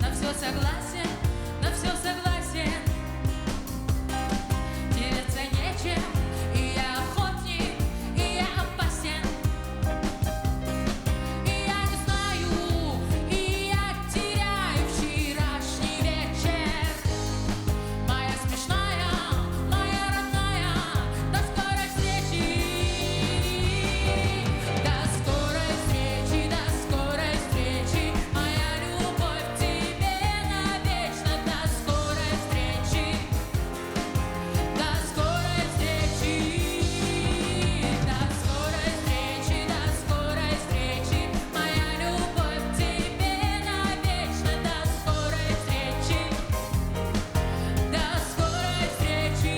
на все согласен, на все согласен. Делиться нечем, и я охотник, и я опасен. И я не знаю, и я теряю вчерашний вечер. Моя смешная, моя родная, до скорой встречи. До скорой встречи, до скорой встречи, моя любовь к тебе навечно. До скорой встречи, до скорой встречи, до скорой встречи, до скорой встречи, моя любовь к тебе навечно. До скорой встречи. До скорой встречи,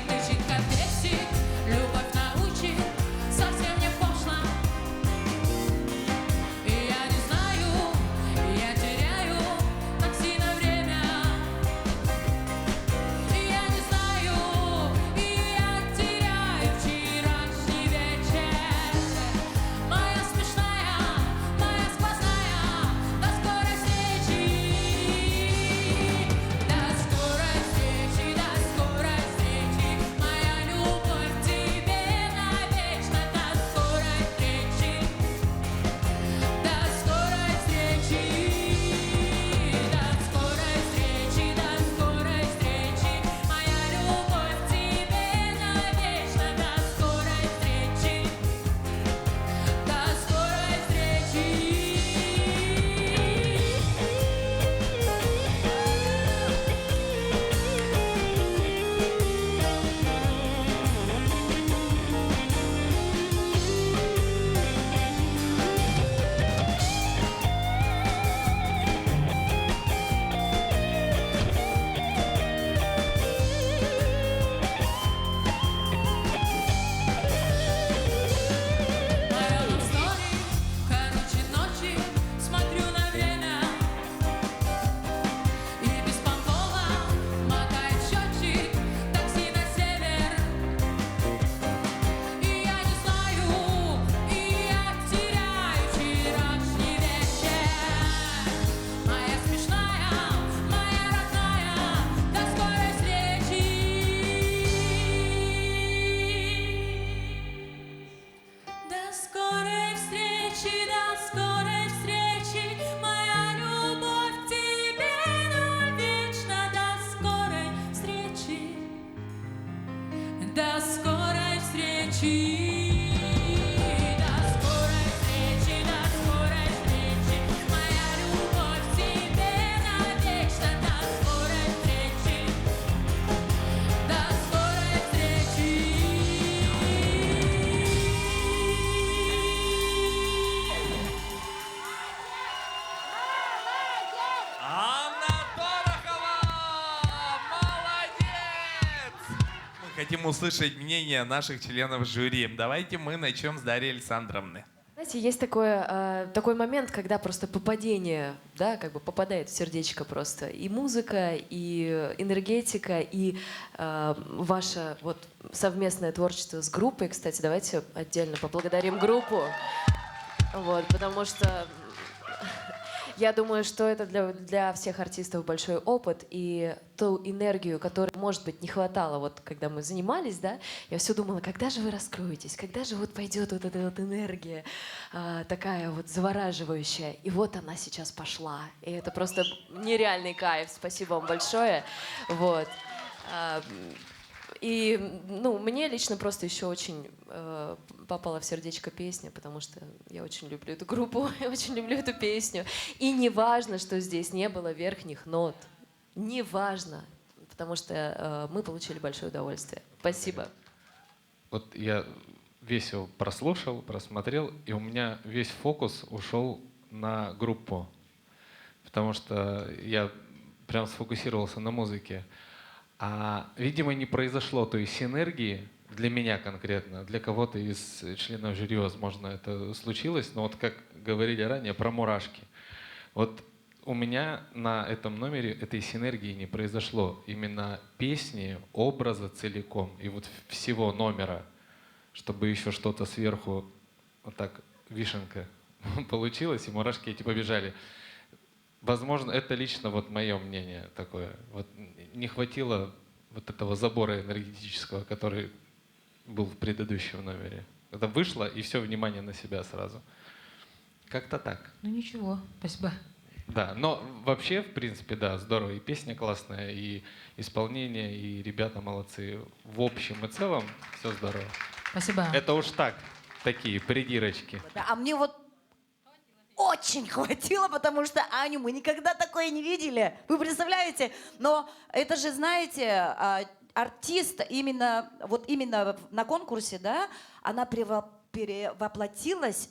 тычинка бесит, любовь научит, совсем не пошла. И я не знаю, я теряю такси на время. И я не знаю, и я теряю вчерашний вечер. Моя смешная, моя сквозная, до скорой встречи. До скорой встречи, до скорой встречи, моя любовь к тебе навечно. До скорой встречи, до скорой встречи, до скорой встречи, до скорой встречи, моя любовь к тебе навечно. До скорой встречи, до скорой встречи. Моя love story, короче ночи, смотрю на время. И беспонтово мотает счетчик такси на север. И я не знаю, и я теряю вчерашний вечер. Моя смешная, моя родная, до скорой встречи. До скорой встречи, до скорой встречи, моя любовь к тебе навечно. До скорой встречи, до скорой встречи. До скорой встречи, до скорой встречи, моя любовь к тебе навечно. До скорой встречи, до скорой встречи. Анна Дорохова! Молодец! Мы хотим услышать мнение наших членов жюри. Давайте мы начнем с Дарьи Александровны. Знаете, есть такое, такой момент, когда просто попадение, да, как бы попадает в сердечко просто. И музыка, и энергетика, и ваше вот совместное творчество с группой. Кстати, давайте отдельно поблагодарим группу. Вот, потому что я думаю, что это для всех артистов большой опыт, и ту энергию, которой, может быть, не хватало, вот когда мы занимались, да, я все думала, когда же вы раскроетесь, когда же вот пойдет вот эта вот энергия такая вот завораживающая. И вот она сейчас пошла. И это просто нереальный кайф. Спасибо вам большое. Вот. И мне лично просто еще очень попала в сердечко песня, потому что я очень люблю эту группу, я очень люблю эту песню. И не важно, что здесь не было верхних нот. Не важно, потому что мы получили большое удовольствие. Спасибо. Вот я весь его прослушал, просмотрел, и у меня весь фокус ушел на группу, потому что я прям сфокусировался на музыке. А, видимо, не произошло той синергии для меня конкретно, для кого-то из членов жюри, возможно, это случилось, но вот как говорили ранее про мурашки. Вот у меня на этом номере этой синергии не произошло. Именно песни, образа целиком и вот всего номера, чтобы еще что-то сверху, вот так, вишенка получилось, и мурашки эти побежали. Возможно, это лично вот мое мнение такое. Вот не хватило вот этого забора энергетического, который был в предыдущем номере. Это вышло, и все внимание на себя сразу. Как-то так. Ну ничего, спасибо. Да, но вообще, в принципе, да, здорово. И песня классная, и исполнение, и ребята молодцы. В общем и целом все здорово. Спасибо. Это уж так, такие придирочки. Да, а мне вот очень хватило, потому что Аню мы никогда такое не видели. Вы представляете? Но это же, знаете, артист именно, вот именно на конкурсе, да, она перевоплотилась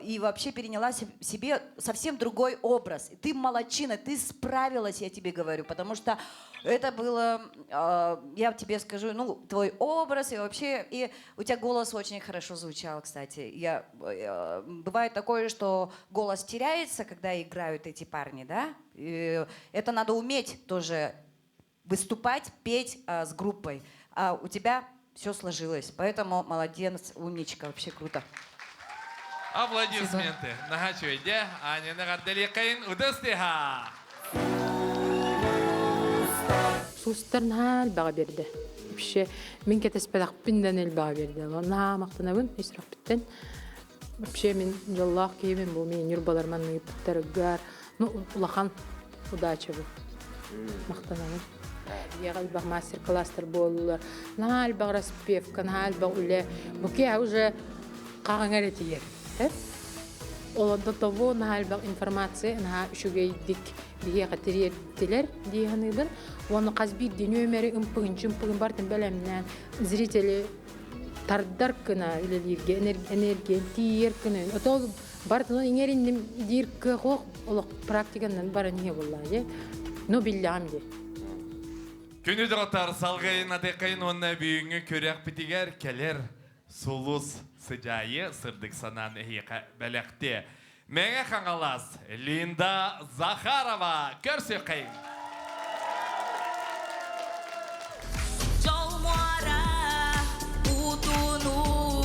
и вообще переняла себе совсем другой образ. И ты молодчина, ты справилась, я тебе говорю, потому что это было, я тебе скажу, ну, твой образ и вообще, и у тебя голос очень хорошо звучал, кстати. Бывает такое, что голос теряется, когда играют эти парни, да? И это надо уметь тоже выступать, петь с группой. А у тебя все сложилось. Поэтому молодец, умничка, вообще круто. Аплодисменты. Нахачуйде, Аня эҕэрдэлиэххэйиҥ ытыс тыаһа. Сулустар наһаа элбэҕи биэрдэ. Вообще, мин кэтэспэтэхпин элбэҕи биэрдэ. Наһаа махтанабын ис сүрэхпиттэн. Вообще, мин дьоллоох киһибин бу мин ньурбалар манныгыттарыгар. Ну, улахан удача бу. Махтанабын. Элбэх мастер-класстар буоллулар. Наһаа элбэх распевка, наһаа элбэх үлэ. Бу киһи уже хаҕыҥар тиийэр. Олордо того наһаа элбэх информация, наһаа үчүгэйдик биһиэхэ тириэртилэр дии саныыбын. Уонна хас биирдии нүөмэри ымпыгын чымпыгын барытын бэлэмнээн зрители тардар гына үлэлииргэ энергия тиийэр гына. Ото барытын иҥэринним диир кыах олох практиканан баран иһэ буоллаа дии. Ну биллэҕим дии. Күндү доҕоттор салгыы атыаххайыҥ уонна бүгүҥҥү күрэхпитигэр кэлэр сулус сыдьаайы сырдык санаан эһиэхэ бэлэхтиэ. Мэҥэ Хаҥалас Линда Захарова көрсүөххэйиҥ. Дьол муора уутунуу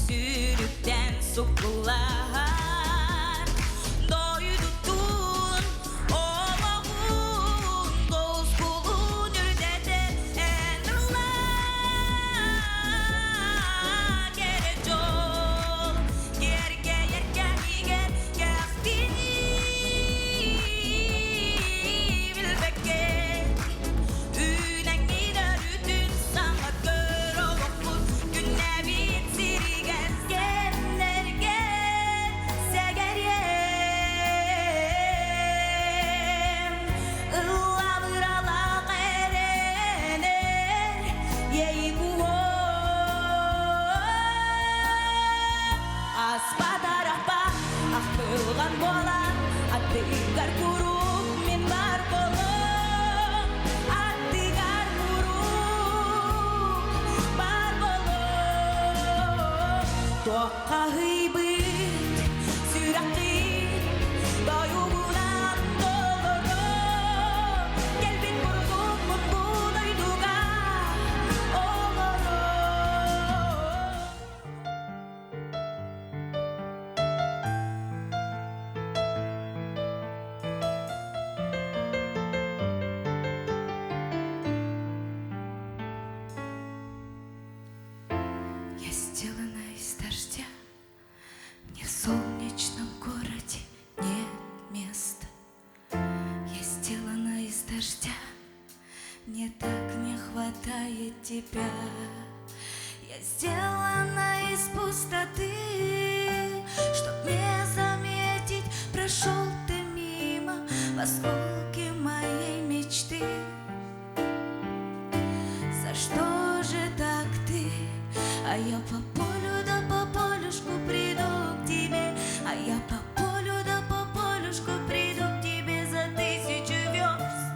сүүрүктэн суккуллар Дойдутун олоҕун тускулун үрдэтэн эн ыллаа Кэрэ дьол киэркэйэр кэмигэр кэхтиини билбэккэ Үүнэҥҥин өрүүтүн саҥа көр олохпут күннээбит сиригэр кэмнэргэ сэгэриэм Ыллабыралаах эрэнэр иэйии Ааспат арахпат ахтылҕан буолан Аттыгар куруук мин баар буолуом Аттыгар куруук баар буолуом Туоххаһыйбыт сүрэххин тойугунан толоро Кэлбит курдукпун бу дойдуга олоро. Я сделана из дождя, Мне в солнечном городе нет места. Я сделана из дождя, Мне так не хватает тебя. Я сделана из пустоты, Чтоб не заметить, прошел ты мимо В осколки моей мечты. За что же так ты? А я по полю да по полюшку приду к тебе, А я по полю да по полюшку приду к тебе за тысячу верст,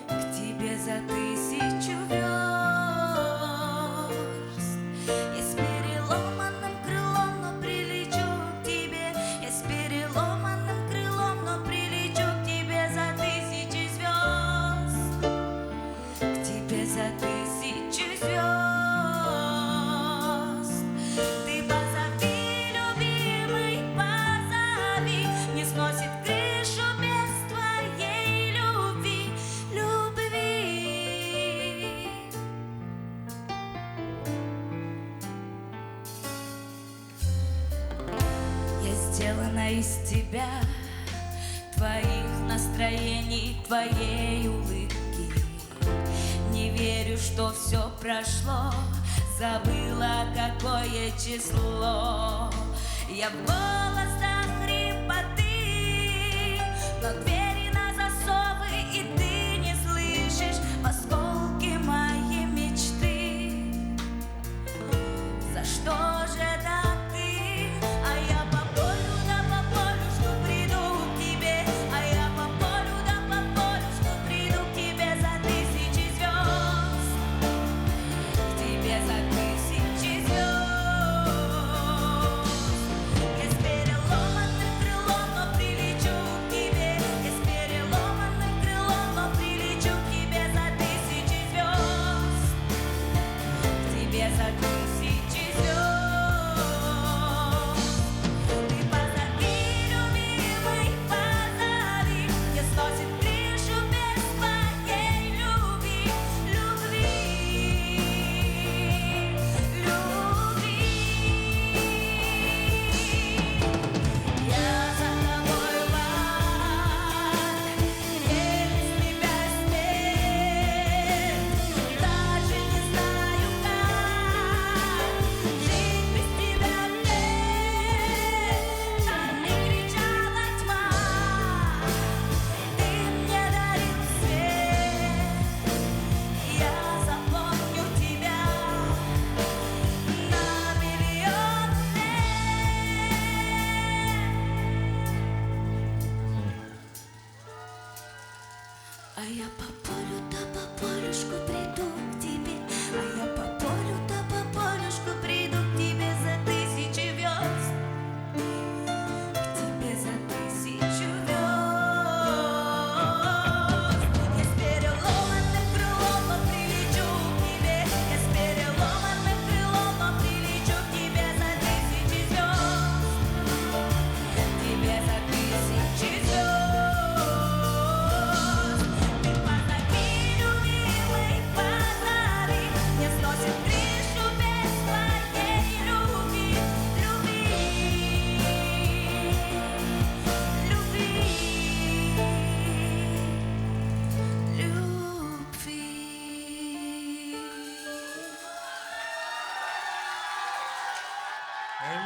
К тебе за тысячу верст. Я с переломанным крылом, но прилечу к тебе, Я с переломанным крылом, но прилечу к тебе за тысячи звезд, К тебе за тысячу звезд. Сделана из тебя, твоих настроений, твоей улыбки. Не верю, что все прошло, забыла, какое число. Я голос до хрипоты, но двери на засовы, и ты не слышишь осколки моей мечты. За что же так ты? А я по полю да по полюшку приду к тебе, а я по полю да по полюшку приду к тебе за тысячи звезд, к тебе за тысячи звезд. Я с переломанным крылом, но прилечу к тебе, я с переломанным крылом, но прилечу к тебе за тысячи звезд. К тебе за тысячи звезд. Ты позови, любимый, позови, мне сносит крышу без твоей любви, любви, любви. Я за тобой в ад, без тебя смерть, даже не знаю, как жить без тебя мне. Там не кричала тьма, ты мне дарил свет. Я запомню тебя на миллион лет. А я по полю да по полюшку приду к тебе, а я по полю да по полюшку приду к тебе за тысячи верст, к тебе за тысячу верст. Я с переломанным крылом, но прилечу к тебе, я с переломанным крылом, но прилечу к тебе за тысячи звезд, к тебе за тысячи звезд. Ты позови, любимый, позови, мне сносит крышу без твоей любви, любви, любви, любви.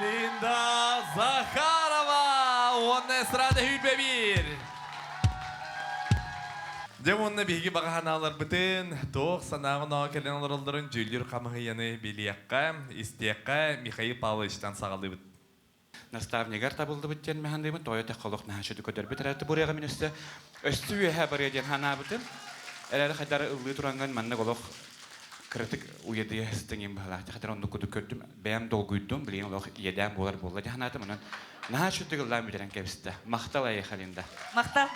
Линда Захарова! Уонна эстрада 21. Дьэ уонна биһиги баҕа санааларбытын, туох санааҕын кэлэн олороллорун дьүүллүүр хамыһыйаны билиэххэ, истиэххэ Михаил Павловичтан саҕалыыбыт. Наставнигар табыллыбыт диэн мэхандыыбын, тоойо холох наһаа көтөрбүт эрээти буруйаҕа мин өссө өссө үөһэ барыа диэн ханаабытым. Эрээри хайдары ыллыы туранган маннык олох кыратык уйадыйа сытыҥым баһылаах. Хатар оннук кудук көрдүм, бэйэм долгуйдум, билигин олох иэдээн буолар буолла диэн ханаатым. Онон наһаа үчүгэй ыллаан бүтэрэн кэбистэ. Махтал эйиэхэ, Линда. Махтал.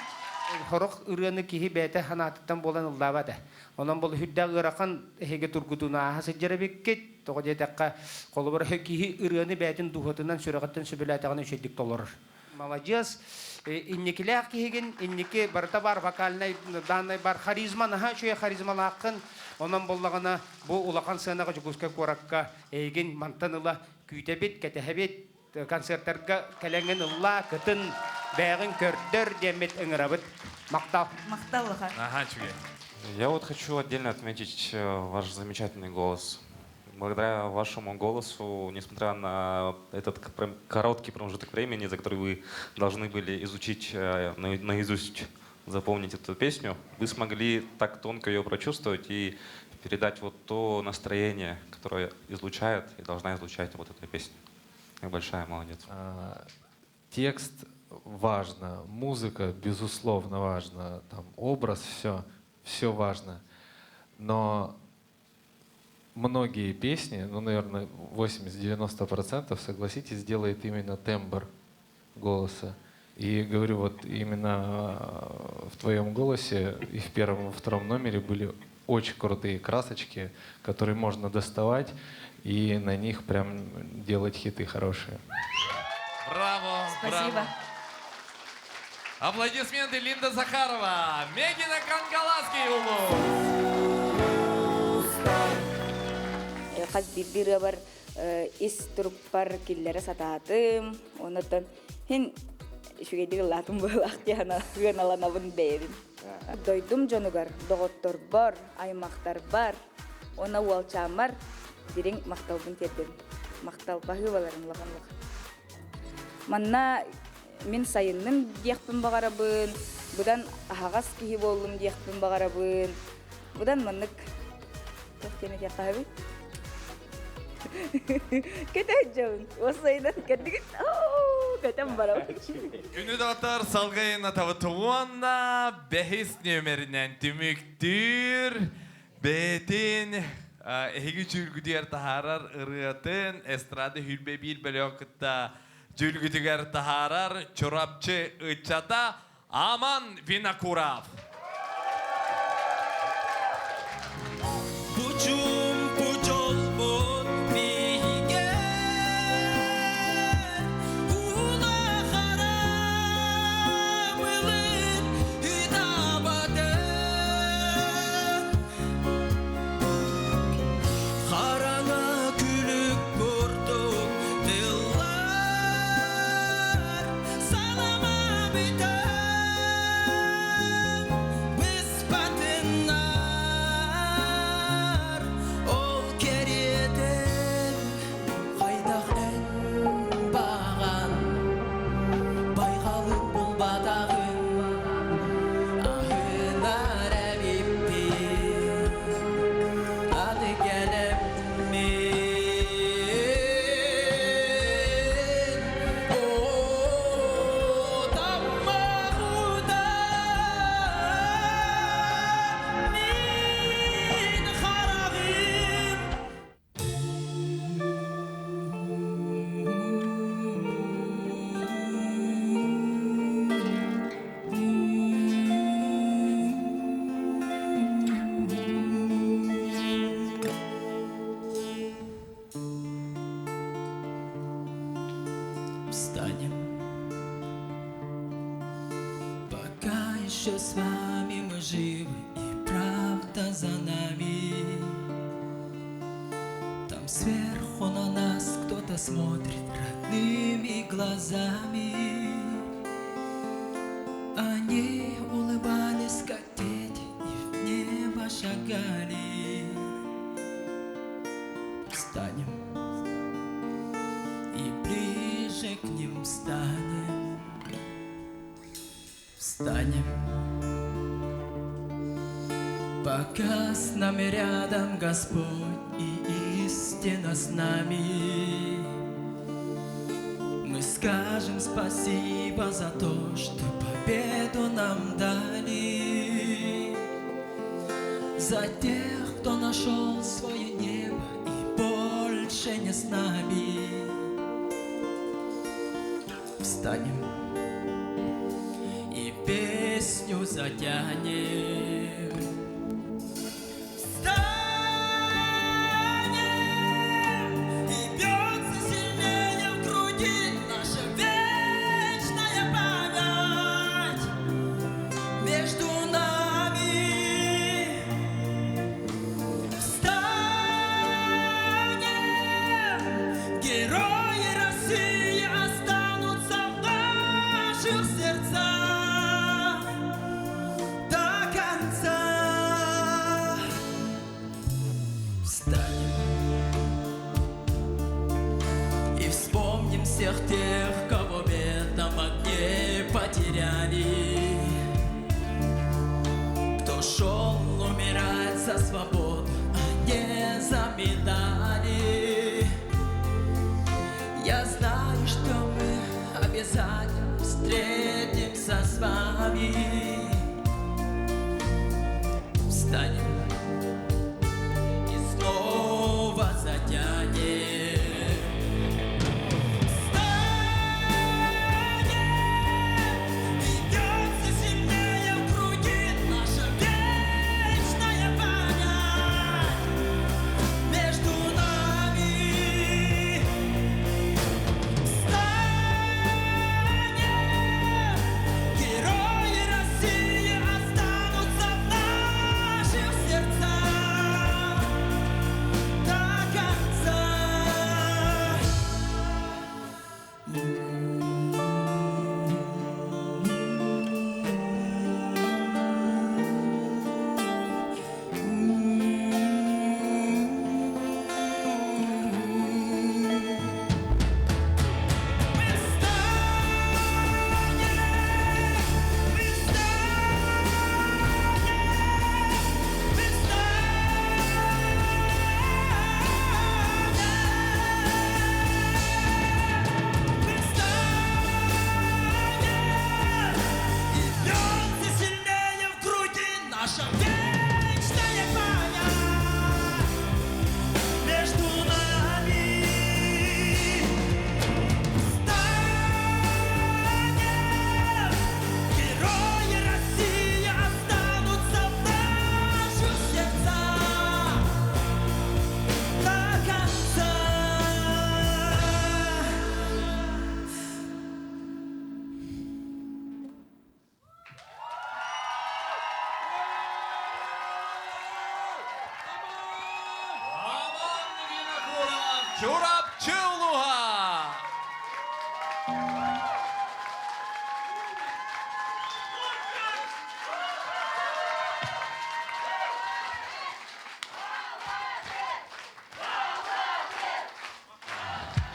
Хорох ырыаны киһи бэйэтэ ханаатыттан буолан ыллаабат ээ. Онон бұл үрдээх ыарахан эһиги тургутууну ааһа сылдьар эбиккит. Тоҕо диэтэххэ, холобура киһи ырыаны бэйэтин дууһатынан сүрэҕиттэн сөбүлээтэҕинэ үчүгэйдик толорор. Молодец. Инникилээх киһигин, инники барыта бар вокальнай данные бар харизма, наһаа үчүгэй харизмалааххын. Онон буоллаҕына бу улахан сыанаҕа Дьокуускай куоракка эйигин мантан ыла күүтэбит, кэтэһэбит. Концерттарга кэлэҥҥин ыллаа, кытын, бэйэҕин көрдөр диэммит ыҥырабыт. Махтал. Махтал, Наһаа үчүгэй. Я вот хочу отдельно отметить ваш замечательный голос. Благодаря вашему голосу, несмотря на этот короткий промежуток времени, за который вы должны были изучить наизусть, запомнить эту песню, вы смогли так тонко ее прочувствовать и передать вот то настроение, которое излучает и должна излучать вот эта песня. Вы большая молодец. Текст важно, музыка, безусловно, важна, там образ, все, все важно. Но многие песни, ну, наверное, 80-90%, согласитесь, делает именно тембр голоса. И говорю, вот именно в твоем голосе и в первом, и во втором номере были очень крутые красочки, которые можно доставать и на них прям делать хиты хорошие. Браво! Спасибо. Браво. Аплодисменты Линда Захарова, Мегино Кангаласский улуус. Хас биирдии ырыабар ис турукпар киллэрэ сатаатым. Онон Хин үчүгэйдик ыллаатым быһыылаах диэн сыаналанабын бэйэбин. Дойдум дьонугар, доҕотторбор, аймахтарбар уонна уолчааммар дириҥ махталбын тиэрдэбин. Махтал баһыыбаларын улахан улахан. Манна мин сайынным диэхпин баҕарабын, быдан аһаҕас киһи буоллум диэхпин баҕарабын. Быдан маннык туох диэн этиэххэ сөбүй? Көтө Уоссайынан кэрдигит. Көтөн барабын. Күнү доҕоттор салгайын атабыт уонна бэһис нүөмэринэн түмүктүүр бэйэтин эһиги дьүүлгүтүгэр таһаарар ырыатын эстрада сүүрбэ биир бөлөҕү кытта дьүүлгүтүгэр таһаарар Чурапчы ыччата Аман Винокуров. Бу дьолбут биһигэ улахара былыт ытаабатын хараҥа күлүк курдук тыллар салама бүтэн быспатыннар ол кэриэтин хайдах эн баҕан байҕалын булбатаҕын аһынар эбиппин аны кэлэммин о таммахуда мин хараҕым. Встанем, пока еще с вами мы живы, и правда за нами. Там сверху на нас кто-то смотрит родными глазами. Они улыбались, как дети, и в небо шагали. Встанем и ближе к ним станем. Встанем, пока с нами рядом Господь и истина с нами. Мы скажем спасибо за то, что победу нам дали. За тех, кто нашел свое небо и больше не с нами. Встанем и песню затянем. Встанем, и бьется сильнее в груди наша вечная память между нами. Встанем, герои России останутся в наших сердцах до конца. Встанем и вспомним всех тех, кого в этом огне потеряли. Кто шел умирать за свободу, а не за медали. Я знаю, что мы обязательно встретимся с вами. Встанем и снова затянем. Встанем, и бьется сильнее в груди наша вечная память между нами. Встанем, герои России. Чурапчы улууһа!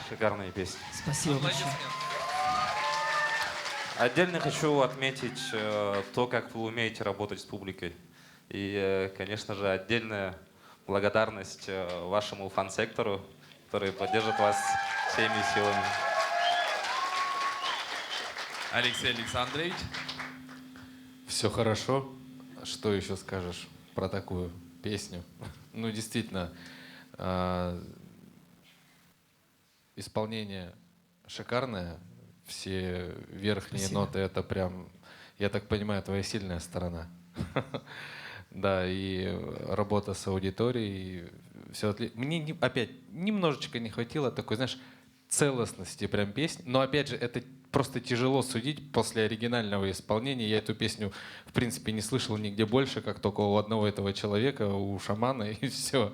Шикарная песня. Спасибо большое. Отдельно хочу отметить то, как вы умеете работать с публикой. И, конечно же, отдельная благодарность вашему фан-сектору, который поддержит вас всеми силами. Алексей Александрович. Все хорошо. Что еще скажешь про такую песню? Ну, действительно, исполнение шикарное. Все верхние Спасибо. ноты — это прям, я так понимаю, твоя сильная сторона. Да, и работа с аудиторией, все отлично. Мне опять немножечко не хватило такой, целостности прям песни. Но опять же, это просто тяжело судить после оригинального исполнения. Я эту песню, в принципе, не слышал нигде больше, как только у одного этого человека, у шамана, и все.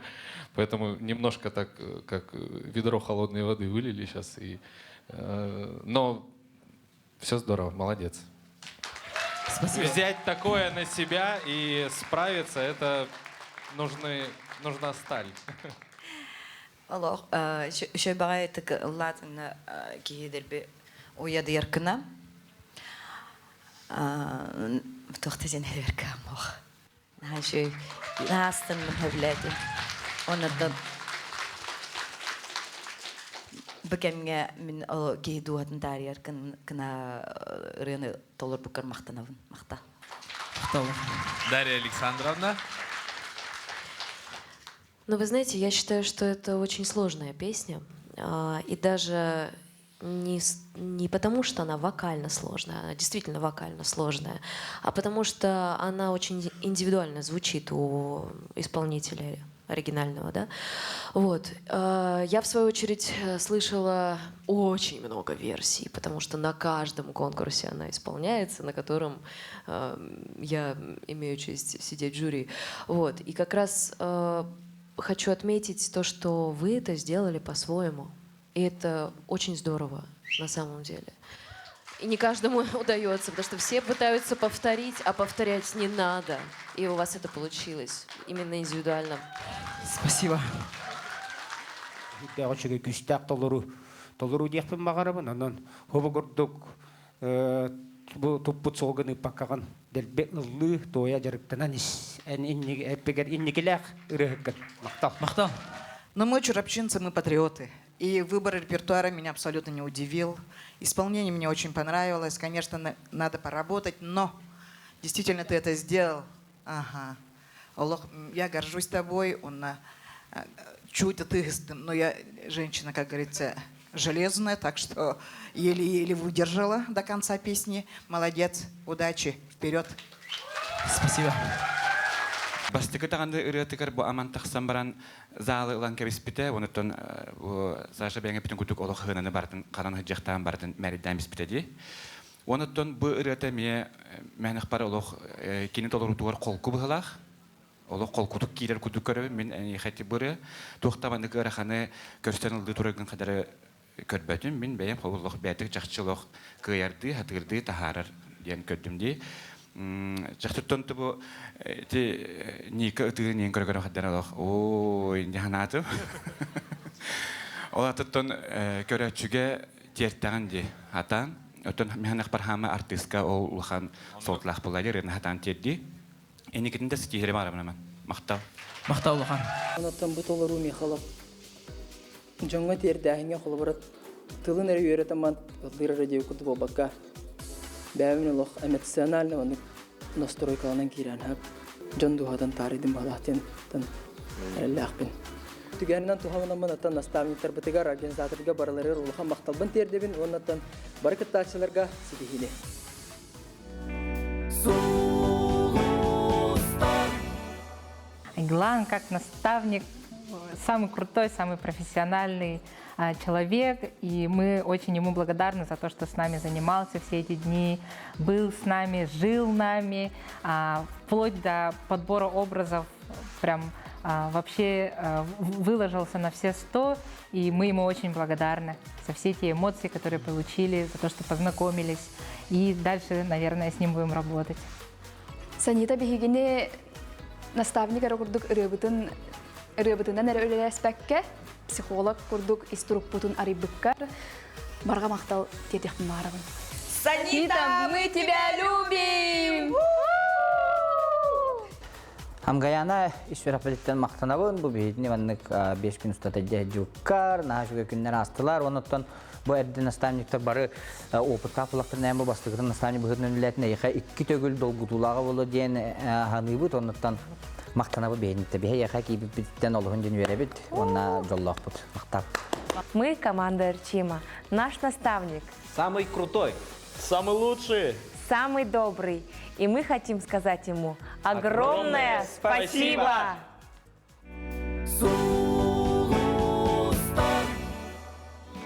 Поэтому немножко так, как ведро холодной воды вылили щас. Но все здорово, молодец. Спасибо. Взять такое на себя и справиться, это нужна сталь. Алло, еще бывает так ладно, киедерби уядыркына. Тохтазин херкамох. Наши настан хевлети. Он это Бекемге мин о киедуатын тарьяр кын кына рыны толор букар мактанабын макта. Дарья Александровна. Вы знаете, я считаю, что это очень сложная песня. И даже не потому, что она вокально сложная, она действительно вокально сложная, а потому что она очень индивидуально звучит у исполнителя оригинального, да? Я, в свою очередь, слышала очень много версий, потому что на каждом конкурсе она исполняется, на котором я имею честь сидеть в жюри. И как раз хочу отметить то, что вы это сделали по-своему. И это очень здорово на самом деле. И не каждому удается, потому что все пытаются повторить, а повторять не надо. И у вас это получилось, именно индивидуально. Спасибо. Я очень күстәк толору, толору диэхпин баҕарабын, онон хобу курдук, бу туппут суолганы паккаҕын дэлби ыллыы туойа дьарыктанан ис, эн инни- эппигэр инникилээх ырыһыккын. Махтал. Махтал. Но мы, чурапчинцы, мы патриоты. И выбор репертуара меня абсолютно не удивил. Исполнение мне очень понравилось. Конечно, надо поработать, но действительно ты это сделал. Ага. Аллах, я горжусь тобой. Он чуть ты, но я женщина, как говорится, железная, так что еле-еле выдержала до конца песни. Молодец, удачи, вперед. Спасибо. Бастыкы тағанды ырыатыгар бу аман тахсан баран залы ылан кебиспите, онуттан бу Саша бәңе бүтүн кутук олох хынаны бартын, каран хыджахтаан бартын мәриддән биспите ди. Онуттан бу ырыата мие мәнах бар олох кини толорутугар колку быһылах. Олох колкутук киирер кутук көрөбүн, мин хати быры туохтабанды кыраханы көрстөн ылды турагын кадары көрбөтүм, мин бэйэм холлох бээтик чахчылох кыярды, хатырды, тахарар диэн көрдүм ди. Чахтыттан тубу ти ника ытыгын иэн көргөрө хаддар олох. Ой, инде Ол атыттан көрөчүгө тиэртэҕин ди хатан. Оттон миханах бархама артистка ол улахан солтлах булалер, рына хатан тиэрди. Эникитин да ситиһире барабынаман. Мактал. Мактал улахан. Онотон бу толору Михалов жоңго тиэрдээһиҥҥэ холобура тылын эрэ үөрэтэмман ыллыыр радио курдук буолбакка бэйэбин олох эмоционально ону настройкаланан киирэн хап дьон дуһатан таарыйдым баалаах тен эрэллээхпин. Түгэнинэн туһаланаммын оттон наставниктарбытыгар, организаторга барыларыгар улахан махталбын тиэрдэбин, уоннаттан бары кыттааччыларга ситиһиини. Айгылан как наставник, самый крутой, самый профессиональный человек, и мы очень ему благодарны за то, что с нами занимался все эти дни, был с нами, жил нами, вплоть до подбора образов, прям Вообще выложился на все 100, и мы ему очень благодарны за все те эмоции, которые получили, за то, что познакомились. И дальше, наверное, с ним будем работать. Санита биһигини наставник эрэ курдук ырыабытын ырыабытынан эрэ үлэлэспэккэ, психолог курдук ис турукпутун арыйбыккар барҕа махтал тиэтиэхпин баҕарабын. Санита, мы тебя любим! Амгаяна ис сүрэхпититтэн махтанабын. Бу биһитини маннык 5 күн устата дьуккар, наһаа үчүгэй күннэр аастылар. Онуттан бу эрдэ наставниктар бары опыттаах булактарын бу бастакытын наставник быһыытынан үлэлээтин эйиэхэ икки төгүл долгутуулааҕа буолуо диэн ханыыбыт. Онуттан махтанабыт биһиниттэ. Биһи эйиэхэ киирбиппититтэн олуһун диэн үөрэбит уонна дьоллоохпут. Махтал. Мы команда Арчима. Наш наставник. Самый крутой. Самый лучший. Самый добрый. И мы хотим сказать ему огромное, огромное спасибо!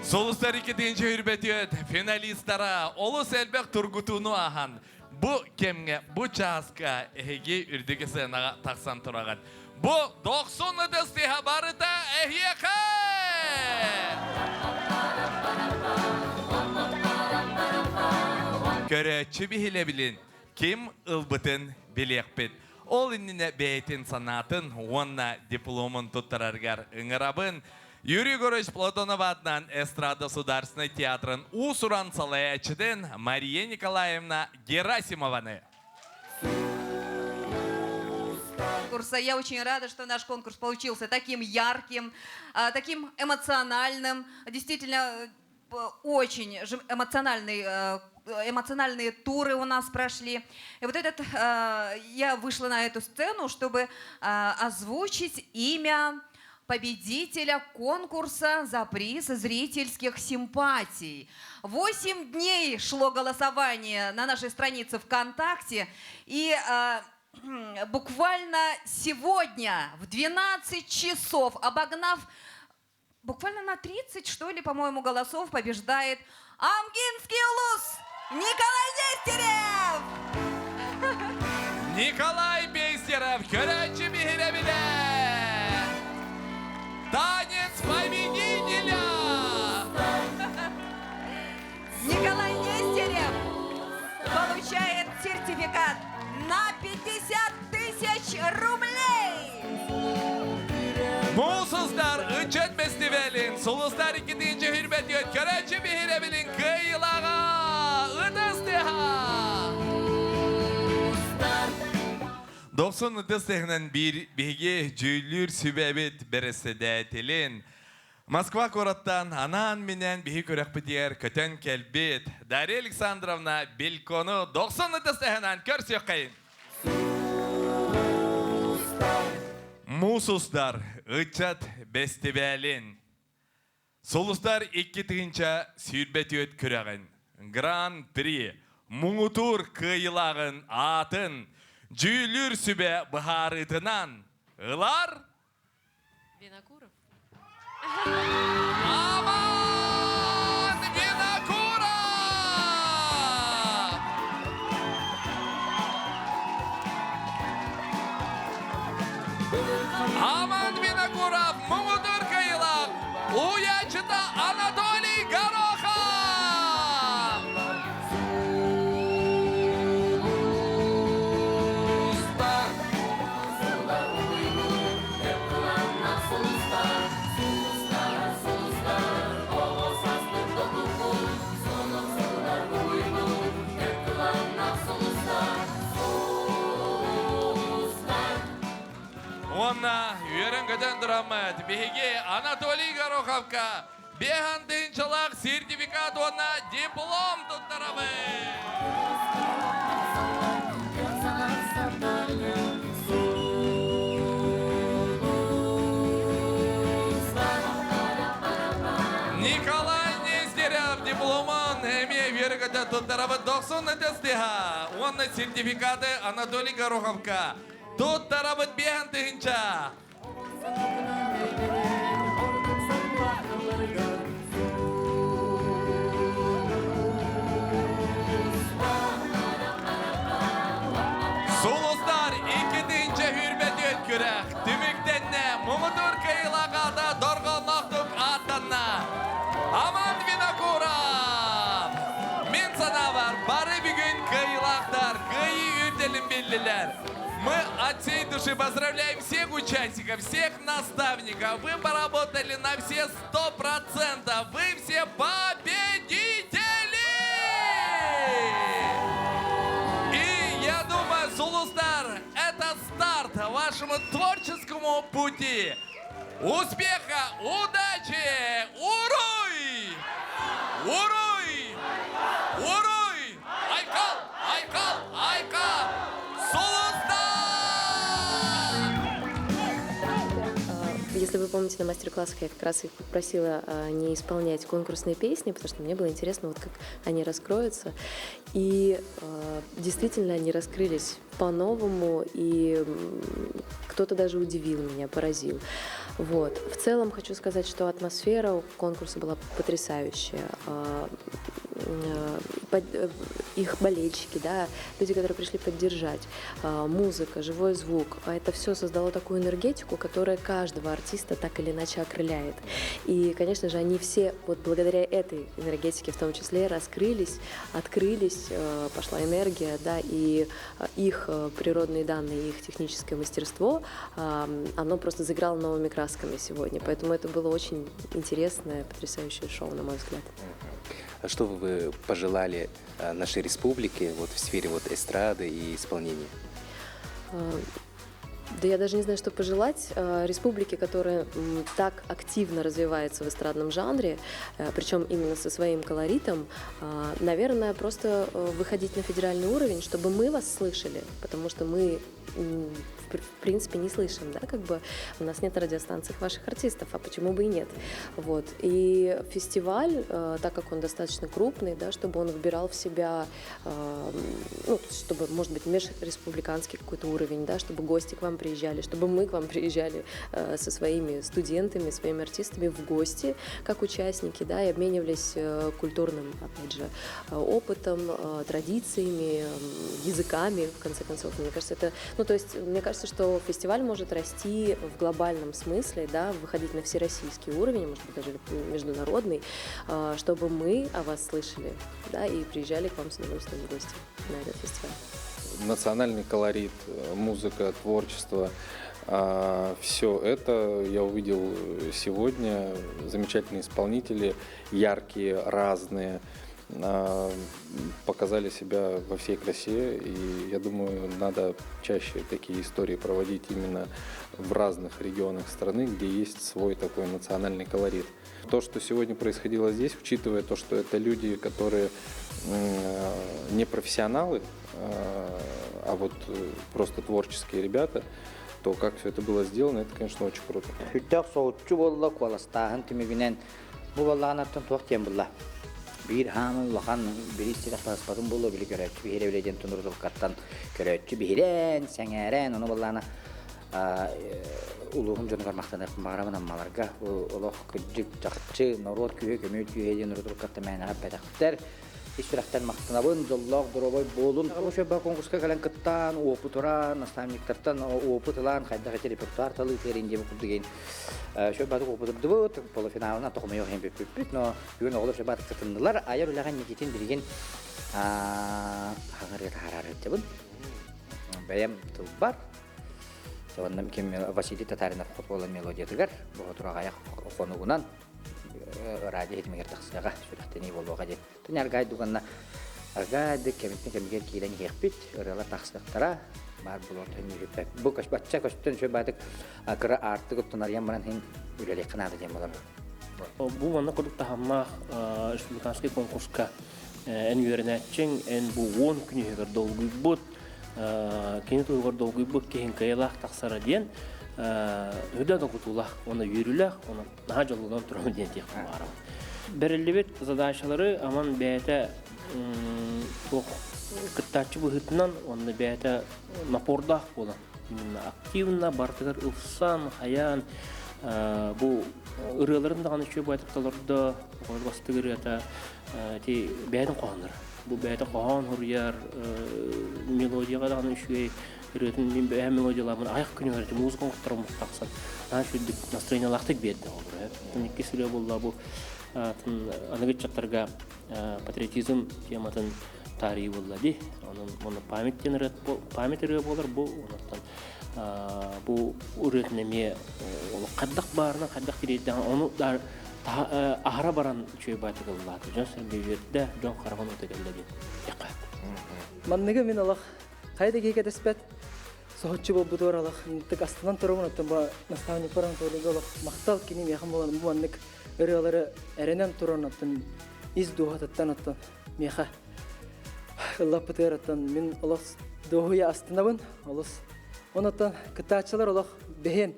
Сулустар иккитинчи үрбетүөт финалистара олус элбэх тургутууну ахан бу кэмҥэ бу чааска эһиги үрдүкү сыанаҕа тахсан тураҕыт. Бу дохсун ытыс тыаһа барыта эһиэхэ! Көрөөччү биһилэбилин ким ылбытын билиэхпит. Ол иннинэ бэйэтин санаатын уонна дипломун туттарарыгар ыҥырабын. Юрий Егорович Платонов аатынан эстрада Государственнай театрын уус-уран салайааччытын Мария Николаевна Герасимованы. Конкурса. Я очень рада, что наш конкурс получился таким ярким, таким эмоциональным. Действительно, очень эмоциональный, эмоциональные туры у нас прошли. И вот этот, я вышла на эту сцену, чтобы озвучить имя победителя конкурса за приз зрительских симпатий. 8 дней шло голосование на нашей странице ВКонтакте, и буквально сегодня в 12 часов, обогнав буквально на 30, что ли, по-моему, голосов, побеждает Амгинский улуус Николай Нестерев! Николай Нестеров, көрөөччү биһирэбилэ! Танец победителя! Николай Нестерев получает сертификат на 50 тысяч рублей! Муус устар ыччат бэстибээлин, Сулустар иккитинчи сүүрбэ көрөөччү биһирэбилин кыайыылааҕа, ытыс тыаһа! Дохсун ытыс тыаһынан биир биһиги дьүүллүүр сүбэбит бэрэссэдээтэлин Москва куораттан анаан-минээн биһи күрэхпитигэр көтөн кэлбит Дарья Александровна Белькону дохсун ытыс тыаһынан көрсүөххэйин. Муус устар ыччат бэстибээлин Сулустар 2024 күрэҕин Гран-при муҥутуур кыайыылааҕын аатын дьүүллүүр сүбэ быһаарыытынан ылар Винокуров. Аман Винокуров! Аман Винокуров муҥутуур кыайыылаах уһуйааччыта Анатолий Горохов! Сулустар, сулустар, сулустар, оҕо сааспыт добуккун, сонох сыллар уйбут, тэп кылааннаах сулустар, сулустар. Уонна үөрэн-көтөн тураммыт биһиги Анатолий Гороховка 50 тыһыынчалаах сертификат уонна диплом туттарабыт! Николай Нестеров дипломун эмиэ үөрэ-көтө туттарабыт дохсун ытыс тыаһа. Уонна сертификаты Анатолий Гороховка туттарабыт 50 тыһыынча. Сулустар 2024 күрэх түмүктэннэ. Кэллилэр. Мы от всей души поздравляем всех участников, всех наставников. Вы поработали на все 100%. Вы все победители! И я думаю, Сулустар, это старт вашему творческому пути. Успеха, удачи! Уруй! Уруй! Уруй! Айхал! Айхал! Айхал! Сулустар! Если вы помните, на мастер-классах я как раз их попросила не исполнять конкурсные песни, потому что мне было интересно, вот как они раскроются. И действительно они раскрылись по-новому, и кто-то даже удивил меня, поразил. Вот. В целом хочу сказать, что атмосфера у конкурса была потрясающая. Их болельщики, да, люди, которые пришли поддержать, музыка, живой звук, а это все создало такую энергетику, которая каждого артиста так или иначе окрыляет. И, конечно же, они все вот благодаря этой энергетике в том числе раскрылись, открылись, пошла энергия, да, и их природные данные, их техническое мастерство, оно просто заиграло новыми красками сегодня. Поэтому это было очень интересное, потрясающее шоу, на мой взгляд. А что бы вы пожелали нашей республике вот в сфере вот эстрады и исполнения? Да я даже не знаю, что пожелать республике, которая так активно развивается в эстрадном жанре, причем именно со своим колоритом, наверное, просто выходить на федеральный уровень, чтобы мы вас слышали, потому что мы в принципе не слышим, да, как бы у нас нет радиостанций ваших артистов, а почему бы и нет. Вот. И фестиваль, так как он достаточно крупный, да, чтобы он выбирал в себя, ну, чтобы, может быть, межреспубликанский какой-то уровень, да, чтобы гости к вам приезжали, чтобы мы к вам приезжали со своими студентами, своими артистами в гости, как участники, да, и обменивались культурным, опять же, опытом, традициями, языками, в конце концов. Мне кажется, это, ну, то есть, мне кажется, что фестиваль может расти в глобальном смысле, да, выходить на всероссийский уровень, может быть, даже международный, чтобы мы о вас слышали, да, и приезжали к вам с удовольствием в гости на этот фестиваль. Национальный колорит, музыка, творчество, все это я увидел сегодня. Замечательные исполнители, яркие, разные, показали себя во всей красе. И я думаю, надо чаще такие истории проводить именно в разных регионах страны, где есть свой такой национальный колорит. То, что сегодня происходило здесь, учитывая то, что это люди, которые не профессионалы, а вот просто творческие ребята, то как все это было сделано, это, конечно, очень круто. Сүрдээх соһуччу буолла куоластааһын түмүгүнэн бу буоллаҕына туох диэн буолла. Биир хаамы улахан биир сирэх таспатын буолла били көрөөччү биһирэбилэ диэн тунурдуккаттан көрөөччү биһирээн сэҥээрэн ону буоллаҕына улууһум дьонугар махтанар баҕарабын аммаларга олох кырдьык чахчы норуот күүһэ көмүөл күүһэ диэн урутуруккатта мээнэҕэ эппэтэхтэр ис сүрэхтэн махтанабын дьоллоох доруобай буолун Ошо конкурска кэлэн кыттаан опытуран наставниктартан опыт ылан хайдах эти репертуар талыы диэн курдугин шо баты опытырдыбыт полуфиналына тохомойо хем бүппүт но бүгүн оҕолор шо баты кытыннылар айар үлэҕэн Никитин билигин хаҥырыга таһаарарыттыбын бэйэм тылбар Сонным ким Василий Татаринов хотуола мелодиятыгар боһотураҕайах хонугунан радио хитимигэр тахсыаҕа сүрэхтэнии буолуоҕа диэн. Тын аргай дуганна аргайды кэмиттэн кэмигэр киирэн иһиэхпит ырыалар тахсыахтара баар буолуон үһүппэт. Бу бачча көстөн шө баатык кыра аартык оттон арыйан баран хин үлэлиэххэ наада диэн болар. Бу манна курдук таһымнаах республиканский конкурска эн үөрэнээччиҥ, эн бу 10 күнүһүгэр долгуйбут, кини туһугар долгуйбут киһин кыайыылаах тахсара диэн үдэ долгутуулаах, уонна үөрүүлээх, уонна наһаа дьоллонон турабын диэн тиэхпин баҕарабын. Бэриллибит задачалары аман бэйэтэ туох кыттааччы быһыытынан уонна бэйэтэ напордаах буолан именно активно бартыгар ылсан, хайаан бу ырыаларын даҕаны үчүгэй байтык толордо, бастык ырыата ити бэйэтин хоһооннор. Бу бэйэтэ хоһоон хуруйар мелодияҕа даҕаны үчүгэй ырыатын мин бэйэм мелодиялаабын аҕыйах күнүгэр ити музыка оҥотторон тахсан наһаа үчүгдүк настроениялаахтык биэрдэ олору. Иккис ырыа буолла бу аныгы ыччаттарга патриотизм тематын таарыйы буолла дии. Онон оны память диэн ырыат память ырыа буолар бу онуттан бу ырыатын эмиэ олох хайдах баарынан хайдах тириэрдэҕин ону аһара баран үчүгэй баатык ыллаата. Дьон сэргэ үөрдэ, дьон хараҕын ута кэллэ диэн диэххэ. Манныгы мин олох хайа да киһи кэтэспэт соһуччу буолбутугар олох ынтык астынан турабын оттон бу наставникпар Анатолийга олох махтал кини миэхэ буолан бу маннык ырыалары эрэнэн туран оттон ис дууһатыттан оттон миэхэ ыллаппытыгар оттон мин олох дуоһуйа астынабын олус онуттан кыттааччылар олох бэһиэн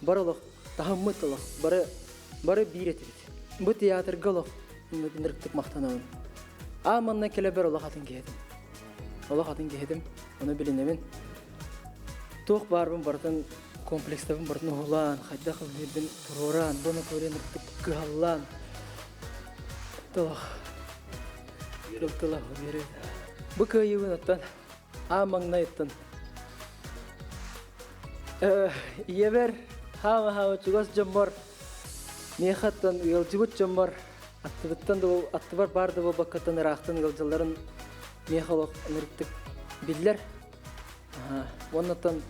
бары олох таһыммыт олох бары бары биир этибит бу театрга олох ынырыктык махтанабын аа манна кэлэбэр олох атын киһи этим олох атын киһи этим ону билинэбин туох баарбын барытын комплекстабын барытын уһулаан хайдах ыллыырбын туруораан буну көрөн кыһаллаан тылах тыл үөрэ бу кыайыыбын оттон аа маҥнайыттан ийэбэр хаама-хаама чугас дьоммор миэхэттэн ыалдьыбыт дьоммор аттыбыттан да аттыбар баар да буолбаккаттан ыраахтан ыалдьалларын миэхэ олох ынырыктык биллэр уоннаттан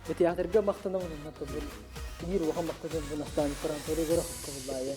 бу театрга махтанабын оннаттан биир улахан махтанабын бу наставник Анатолий Гороховка буллаайа.